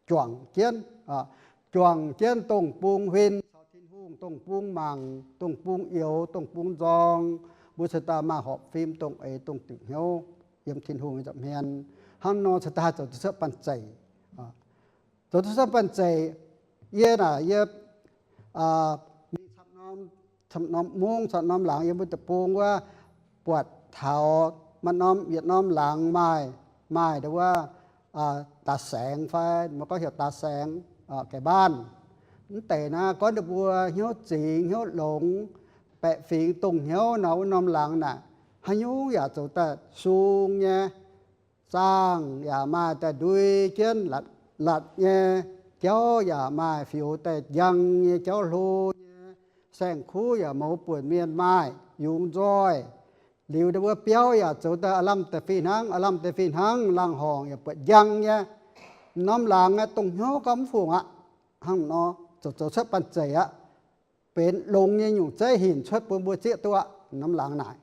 juangc jienv, juangc jienv dongh bung huin caux Tin-Hungh, dongh bung mangc, dongh bung youx, dongh bung nzorng. Mbuo cingx daaih maaih horpc fim dongh eix dongh diuc hnyouv yiem Tin-Hungh nyei nza'hmien. Hnangv nor cingx daaih haih zoux duqv cuotv banh zeic. Zoux duqv cuotv banh zeic, yie naaic yie mingh camv norm mungv camv norm laangz yiem mbuo deic-bung wuov, buatc taux maaih norm yietc norm laangz maaih, maaih ndon wuov daax saengx fai mbuo gorngv heuc daax saengx, ga'baanh. Mv deix naaiv gorngv ninh mbuo hnyouv zingx hnyouv longx, baeqc fingx dongh hnyouv nor, wuov norm laangz naaic haaix nyungc yaac zoux daaih sung nyei. Zaangh yaac maaih daaih ndui jienv, latc nyei jauv yaac maaih fioux daaih njang nyei jauv hlo nyei. Saeng-kuv yaac mouz buonc mienh maaih yungz nzoih. Liuz ndon wuov biauv yaac zoux daaih aav lamh deix fih hnangv, aav lamh deix fih hnangv, laangh horngc yaac buatc njang nyei. Norm laangz aeqv, dongh hnyouv gorngv mv fungc aqv. Hnangv nor, zoux zoux cuotv banh zeic aqv. Benx longx nyei nyungc zeiv hinc cuotv bun mbuo zieqv duqv aqv. Norm laangz naaic,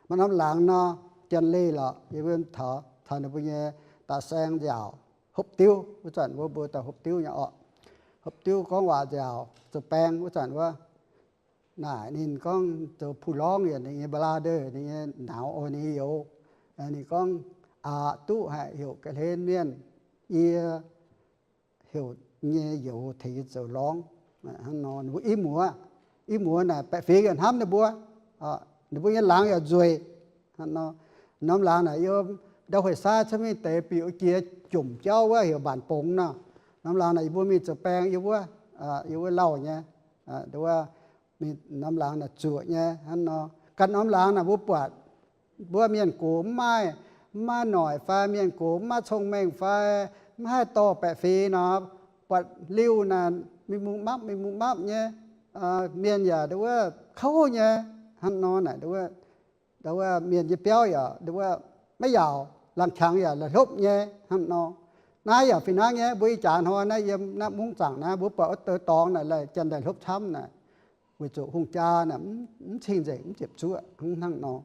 maaih norm laangz nor, janx leih lorqc, yie mbuo taux, taux ninh mbuo nyei daaih saeng nziaauc, hopv diuv, wuov zanc wuov mbuo daaih hopv diuv nyei orqc. Hopv diuv gorngv waac nziaauc, zoux baeng wuov zanc wuov. Naaic ninh gorngv zoux puh lorngv yaac ninh nyei bladder, ninh nyei nauz oix ninh nyei youz. Ninh gorngv, aqc duqv haic heuc ga'hlen mienh, yie heuc nyei youz tengx yie zoux lorngv. Hnangv nor ninh mbuo i muoz, i muoz naaic baeqc fingx yaac hnamv ninh mbuo. Ninh mbuo nyei laangz yaac nzueic. Hnangv nor, norm laangz naaic yiem ndau hueic saai cuotv mingh deix biux jiex jomc jauv wuov heuc mbaanc bongx nor. Norm laangz naaic yie mbuo mingh zoux baeng yiem wuov, yiem wuov lauh nyei, nduov, mingh norm laangz naaic zuoqc nyei hnangv nor. Ganh norm laangz naaic mbuo buatc mbuo mienh gox mv maaih, mv maaih noic fai mienh gox mv maaih cong-mengh fai mv haih dorh baeqc fingx nor, buatc liuh naaic mingh mungh mapv, mingh mungh mapv nyei. Mienh yaac nduov kouv nyei hnangv nor naaic, nduov mienh nyei biauv yaac nduov maiv yaauc, laangz qangx yaac la'hlopv nyei hnangv nor. Naaiv yaac fih hnangv nyei, mbuo ih jaax hnoi naaiv yiem naaiv mungv zaangc naaiv mbuo buatc wuov deix dorngx naaic laih janx daaih hlopv camv naaic, weic zuqc hungh jaa naaic mv cing-nzengc, mv ziepc zuoqv hnangv nor.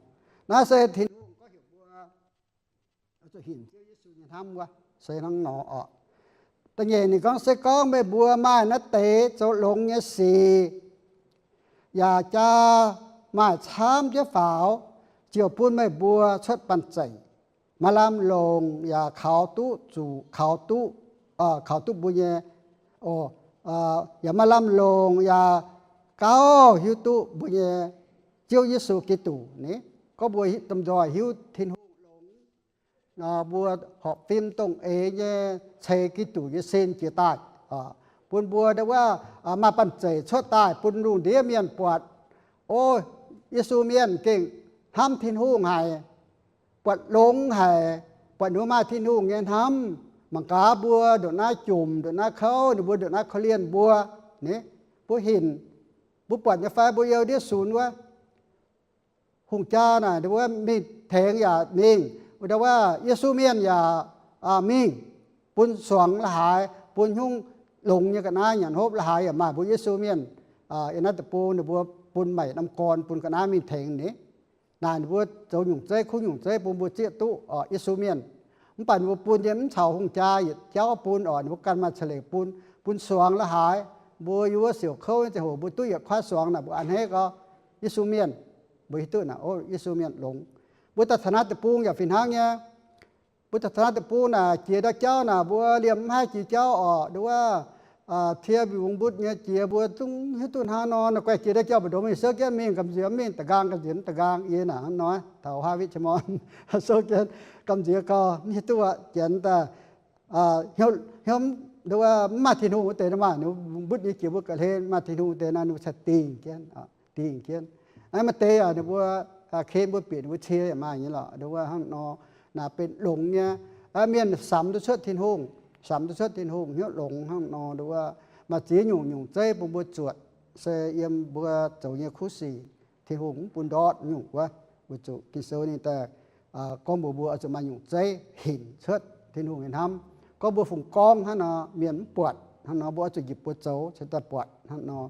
Naaiv se Tin-Hungh gorngv heuc mbuo zuqc hinc Ziouv Yesu nyei hnamv wuov, se hnangv nor oc. Da'nyeic ninh gorngv, se gorngv meih mbuo maaih naaiv deix zoux longx nyei sic yaac jaa maaih camv jienv faaux, ziouc bun meih mbuo cuotv banh zeic, maaih lamh longc yaac kaux duqv zuqc, kaux duqv, kaux duqv mbuo nyei, yaac maaih lamh longc yaac gauh hiuv duqv mbuo nyei Ziouv Yesu Giduc ni. Gorngv mbuo domh nzoih hiuv Tin-Hungh longx, mbuo horpc fim dongh eix nyei ceix Giduc nyei sin jiex daaih, bun mbuo nduov maaih banh zeic cuotv daaih bun lungh ndiev mienh buatc, o, Yesu mienh gengh hnamv Tin-Hungh haic, buatc longx haic, buatc ninh mbuo maaih Tin-Hungh nyei hnamv. Mangc gaax mbuo ndongc naaiv jomc, ndongc naaiv kouv, ninh mbuo ndongc naaiv korv-lienh mbuo, ni, mbuo hinc, mbuo buatc nyei fai mbuo youh ndiev sunx wuov. Hungh jaa naaic ninh mbuo mingh tengx yaac mingh, wuov dauh wuov Yesu mienh yaac mingh, bun suangx la'haaix, bun hnyouv longx nyei ga'naaiv nyanc hopv la'haaix yaac maaih mbuo Yesu mienh. Yiem naaiv deic-bung ninh mbuo bun maengc norm gorn bun ga'naaiv mingh tengx ni. Naaic ninh mbuo zoux nyungc zeiv, kuv nyungc zeiv bun mbuo zieqv duqv oc Yesu mienh. Mv baac ninh mbuo bun nyei mv caux hungh jaa yietc jauv bun oc, ninh mbuo ganh maaih ca'leic bun, bun suangx la'haaix. Mbuo yiem wuov siouc kouv nyei ziangh hoc mbuo duqv yietc kuaaiv suangx naaic mbuo a'hneiv gorngv Yesu mienh, mbuo hiuv duqv naaic, o, Yesu mienh longx. Mbuo daaih taux naaiv deic-bung yaac fih hnangv nyei. Mbuo daaih taux naaiv deic-bung naaic jiex ndau jauv naaic mbuo liemh mv haih jiex jauv oc, nduov, cie mbiungc mbutv nyei jiex mbuo zungv hiuv duqv hnangv nor, naaiv guaih jiex ndau jauv mbu'ndongx mingh souv jienv mingh, gamh nziex mv mingh, da'nqaang gamh nziex mv da'nqaang yie naaic hnangv nor, taux Haatv Witv Qiex Morn souv jienv gamh nziex gau, mv hiuv duqv aqv, janx daaih hnyouv, hnyouv, nduov, mv maaih Tin-Hungh wuov deix nor maah, mbutv nyei jiex mbuo ga'hlen, maaih Tin-Hungh wuov deix naaic ninh mbuo cingx dingh jienv, dingh jienv. Naaiv maaih deix yaac ninh mbuo ken mbuo bieqc ninh mbuo cie yaac maaih nyei lorqc, nduov, hnangv nor. Naaic benx longx nyei, mienh samx duqv cuotv Tin-Hungh, samx duqv cuotv Tin-Hungh hnyouv longx hnangv nor, nduov, maaih ziex nyungc nyungc zeiv bun mbuo zuotc, se yiem mbuo zoux nyei kuv sic, Tin-Hungh mv bun ndortv nyungc wuov. Weic zuqc Ging-Sou ninh daaih gorngv mbuox mbuo oix zuqc maaih nyungc zeiv hinc cuotv Tin-Hungh nyei hnamv. Gorngv mbuo fungx gorngv hnangv nor, mienh mv buatc hnangv nor, mbuo oix zuqc njiec buoz zoux cingx daaih buatc hnangv nor.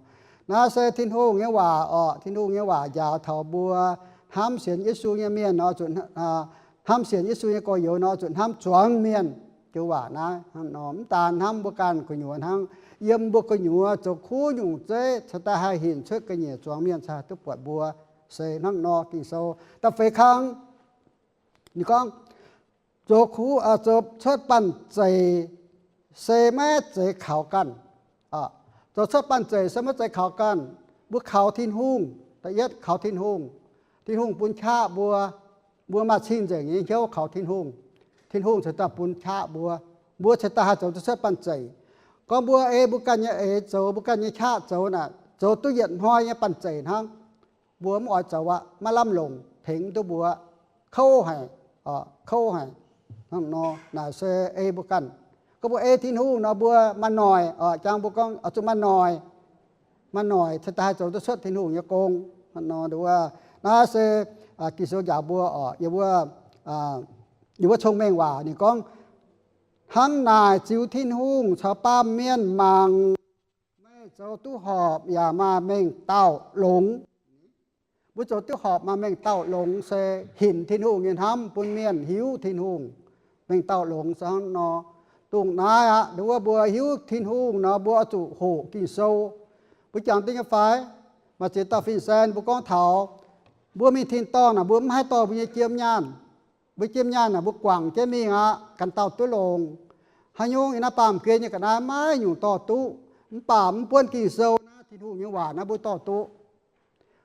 Naaiv se Tin-Hungh nyei waac oc. Tin-Hungh nyei waac njaaux taux mbuo hnamv sienx Yesu nyei mienh oix zuqc, hnamv sienx Yesu nyei gorx-youz nor oix zuqc hnamv zuangx mienh. Joux waac naaiv hnangv nor, mv daan hnamv mbuo ganh gu'nyuoz hnangv, yiem mbuo gu'nyuoz zoux kuv nyungc zeiv cingx daaih haih hinc cuotv ga'nyiec zuangx mienh cingx haih duqv buatc mbuo. Se hnangv nor Ging-Sou da'feix kang ninh gorngv, zoux kuv, zoux cuotv banh zeic se maiv zeiz kaux ganh. Zoux cuotv banh zeic se maiv zeiz kaux ganh. Mbuo kaux Tin-Hungh, da'yietv kaux Tin-Hungh. Tin-Hungh bun qaqv mbuo, mbuo maaih cing-nzengc nyei hnyouv kaux Tin-Hungh, Tin-Hungh cingx daaih bun qaqv mbuo, mbuo cingx daaih haih zoux duqv cuotv banh zeic. Gorngv mbuo ei mbuo ganh nyei eix zoux, mbuo ganh nyei qaqv zoux naaic, zoux duqv yietc hnoi nyei banh zeic hnangv. Mbuo mv oix zoux aqv, maiv lamh longc, tengx mv duqv mbuo, kouv haic, kouv haic. Hnangv nor naaic se ei mbuo ganh. Gorngv mbuo ei Tin-Hungh nor mbuo maaih noic, jang mbuo gorngv oix zuqc maaih noic, maaih noic cingx daaih haih zoux duqv cuotv Tin-Hungh nyei gong. Hnangv nor nduov, naaiv se Ging-Sou njaaux mbuo oc, yiem wuov, yiem wuov Cong-Mengh Waac ninh gorngv, hnangv naaic ziux Tin-Hungh caux baamh mienh mangc, meih zoux duqv horpc yaac maaih mengh dauh longx. Mbuo zoux duqv horpc maaih mengh dauh longx se hinc Tin-Hungh nyei hnamv bun mienh hiuv Tin-Hungh. Mengh dauh longx se hnangv nor. Dongh naaiv aqv, nduov, mbuo hiuv Tin-Hungh nor mbuo oix zuqc hoqc Ging-Sou. Mbuo jangx duqv nyei fai? Maaih ziex dauh fin-saeng mbuo gorngv taux mbuo mingh tin-dorngh naaic mbuo mv haih dorh mbuo nyei jiem nyaanh. Mbuo jiem nyaanh naaic mbuo guangc jienv mingh aqv, ganh dauh duqv longc. Haaix nyungc yiem naaiv baamh gen nyei ga'naaiv maiv nyungc dorh duqv. Mv baac mv buonv Ging-Sou naaiv, Tin-Hungh nyei waac naaiv mbuo dorh duqv.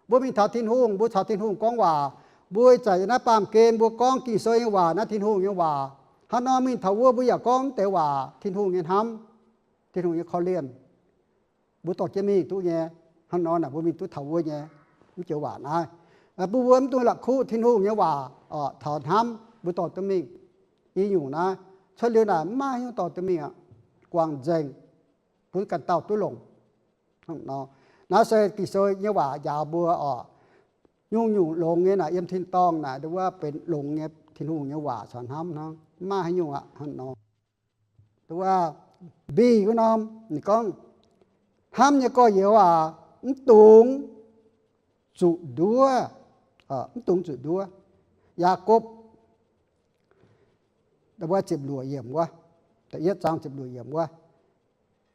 Mbuo mingh taux Tin-Hungh, mbuo caux Tin-Hungh gorngv waac. Mbuo ih zanc yiem naaiv baamh gen mbuo gorngv Ging-Sou nyei waac naaiv, Tin-Hungh nyei waac. Hnangv nor mingh taux wuov mbuo yaac gorngv deix waac, Tin-Hungh nyei hnamv. Tin-Hungh nyei korv-lienh. Mbuo dorh jienv mingh duqv nyei. Hnangv nor naaic mbuo mingh duqv taux wuov nyei, mv joux waac naaiv. Bun mbuo mv dungx la'kuqv Tin-Hungh nyei waac oc, taux hnamv mbuo dorh duqv mingh. I nyungc naaiv cuotv liuz naaic mv maaih haaix nyungc dorh duqv mingh aqv. Guangc nzengc, bun ganh dauh duqv longc. Naaiv se Ging-Sou nyei waac njaaux mbuo oc. Nyungc-nyungc longx nyei naaic yiem tin-dorngh naaic nduov benx longx nyei Tin-Hungh nyei waac caux hnamv hnangv, mv maaih haaix nyungc aqv hnangv nor. Nduov mbiv wuov norm ninh gorngv, hnamv nyei gorx-youz aac, mv dungx zuqc nduov, mv dungx zuqc nduov. Yaakopv ziepc luoqc yiemc wuov, da'yietv zaang ziepc luoqc yiemc wuov,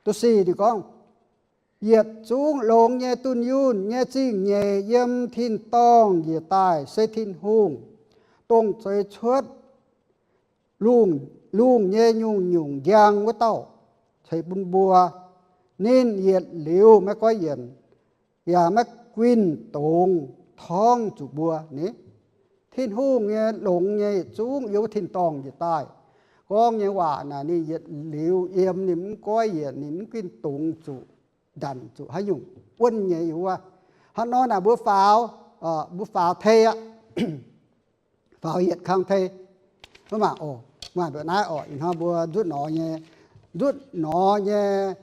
duqv sic ninh gorngv, yietc zungv longx nyei dunh yunh nyei zingh nyeic yiem tin-dorngh njiec daaih se Tin-Hungh, dongh zeix cuotv lungh, lungh nyei nyungc-nyungc njang wuov dauh, ceix bun mbuo. Ninh yietc liuz maiv goiv yienc, yaac maiv guinh dongz torngv zuqc mbuo ni. Tin-Hungh nyei longx nyei yietc zungv yiem wuov tin-dorngh njiec daaih gorngv nyei waac naaic, ninh yietc liuz yiem, ninh mv goiv yienc, ninh mv guinh dongz zuqc, ndanc zuqc haaix nyungc wuonv nyei yiem wuov. Hnangv nor naaic mbuo faaux, mbuo faaux tei aqv. Faaux hietc kang tei. Mbuo mangc oc, mangc mbuo naaiv oc, ih hnoi mbuo nzutv nor nyei, nzutv nor nyei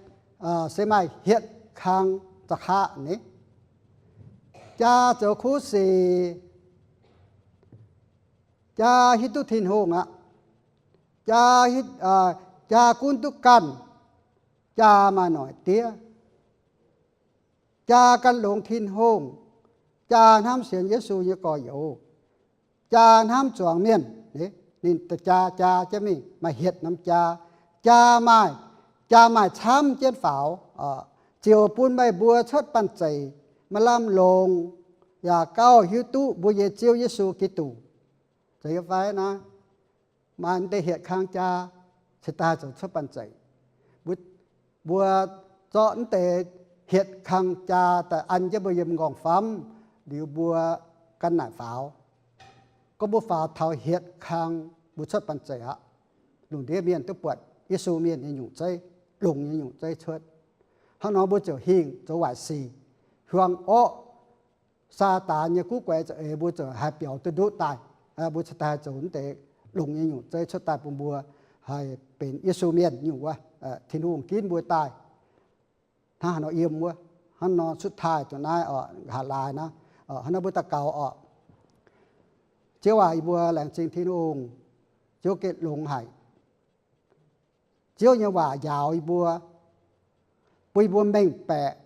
se maaih hietc kang za'qaqv ni. Jaa zoux kuv sic, jaa hiuv duqv Tin-Hungh aqv. Jaa, jaa gunv duqv ganh, jaa maaih noic diev, jaa gan longx Tin-Hungh, jaa hnamv sienx Yesu nyei gorx-youz, jaa hnamv zuangx mienh. Ninh jaa jaa jienv mingh maaih hietc norm jaa. Jaa maaih, jaa maaih camv jienv faaux, ziouc bun meih mbuo cuotv banh zeic maaih lamh longc, yaac gauh hiuv duqv mbuo nyei Ziouv Yesu Giduc. Zeiz fai naaiv? Maaih mv deix hietc kang jaa cingx daaih zoux cuotv banh zeic. Mbuo, mbuo zorqv mv deix hietc kang jaa daaih an jienv mbuo yiem m'nqorngv famv liuz mbuo gan naaic faaux. Gorngv mbuo faaux taux hietc kang mbuo cuotv banh zeic aqv. Lungh ndiev mienh duqv buatc Yesu mienh nyei nyungc zeiv, longx nyei nyungc zeiv cuotv. Hnangv nor mbuo ziouc hingh zoux waaic sic, hiuang orqv, Saadaan nyei guv guaix za'eix mbuo ziouc haih biaux duqv nduqv daaih. Mbuo cingx daaih zoux mv deix longx nyei nyungc zeiv cuotv daaih bun mbuo haih benx Yesu mienh nyungc wuov. Tin-Hungh ginv mbuo daaih hnangv haaix nor yiem wuov, hnangv nor cuotv taaih zuqc naaiv oc, nqa'haav laaix naaiv. Hnangv nor mbuo daux gaux oc. Ziouv aac, yie mbuo laengz zingh Tin-Hungh, Ziouv gengh longx haic. Ziouv nyei waac njaaux yie mbuo, bun yie mbuo mengh baeqc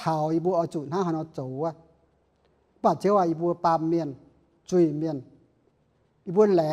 taux yie mbuo oix zuqc hnangv haaix nor zoux wuov. Mv baac Ziouv aac, yie mbuo baamh mienh, zuiz-mienh, yie mbuo laengz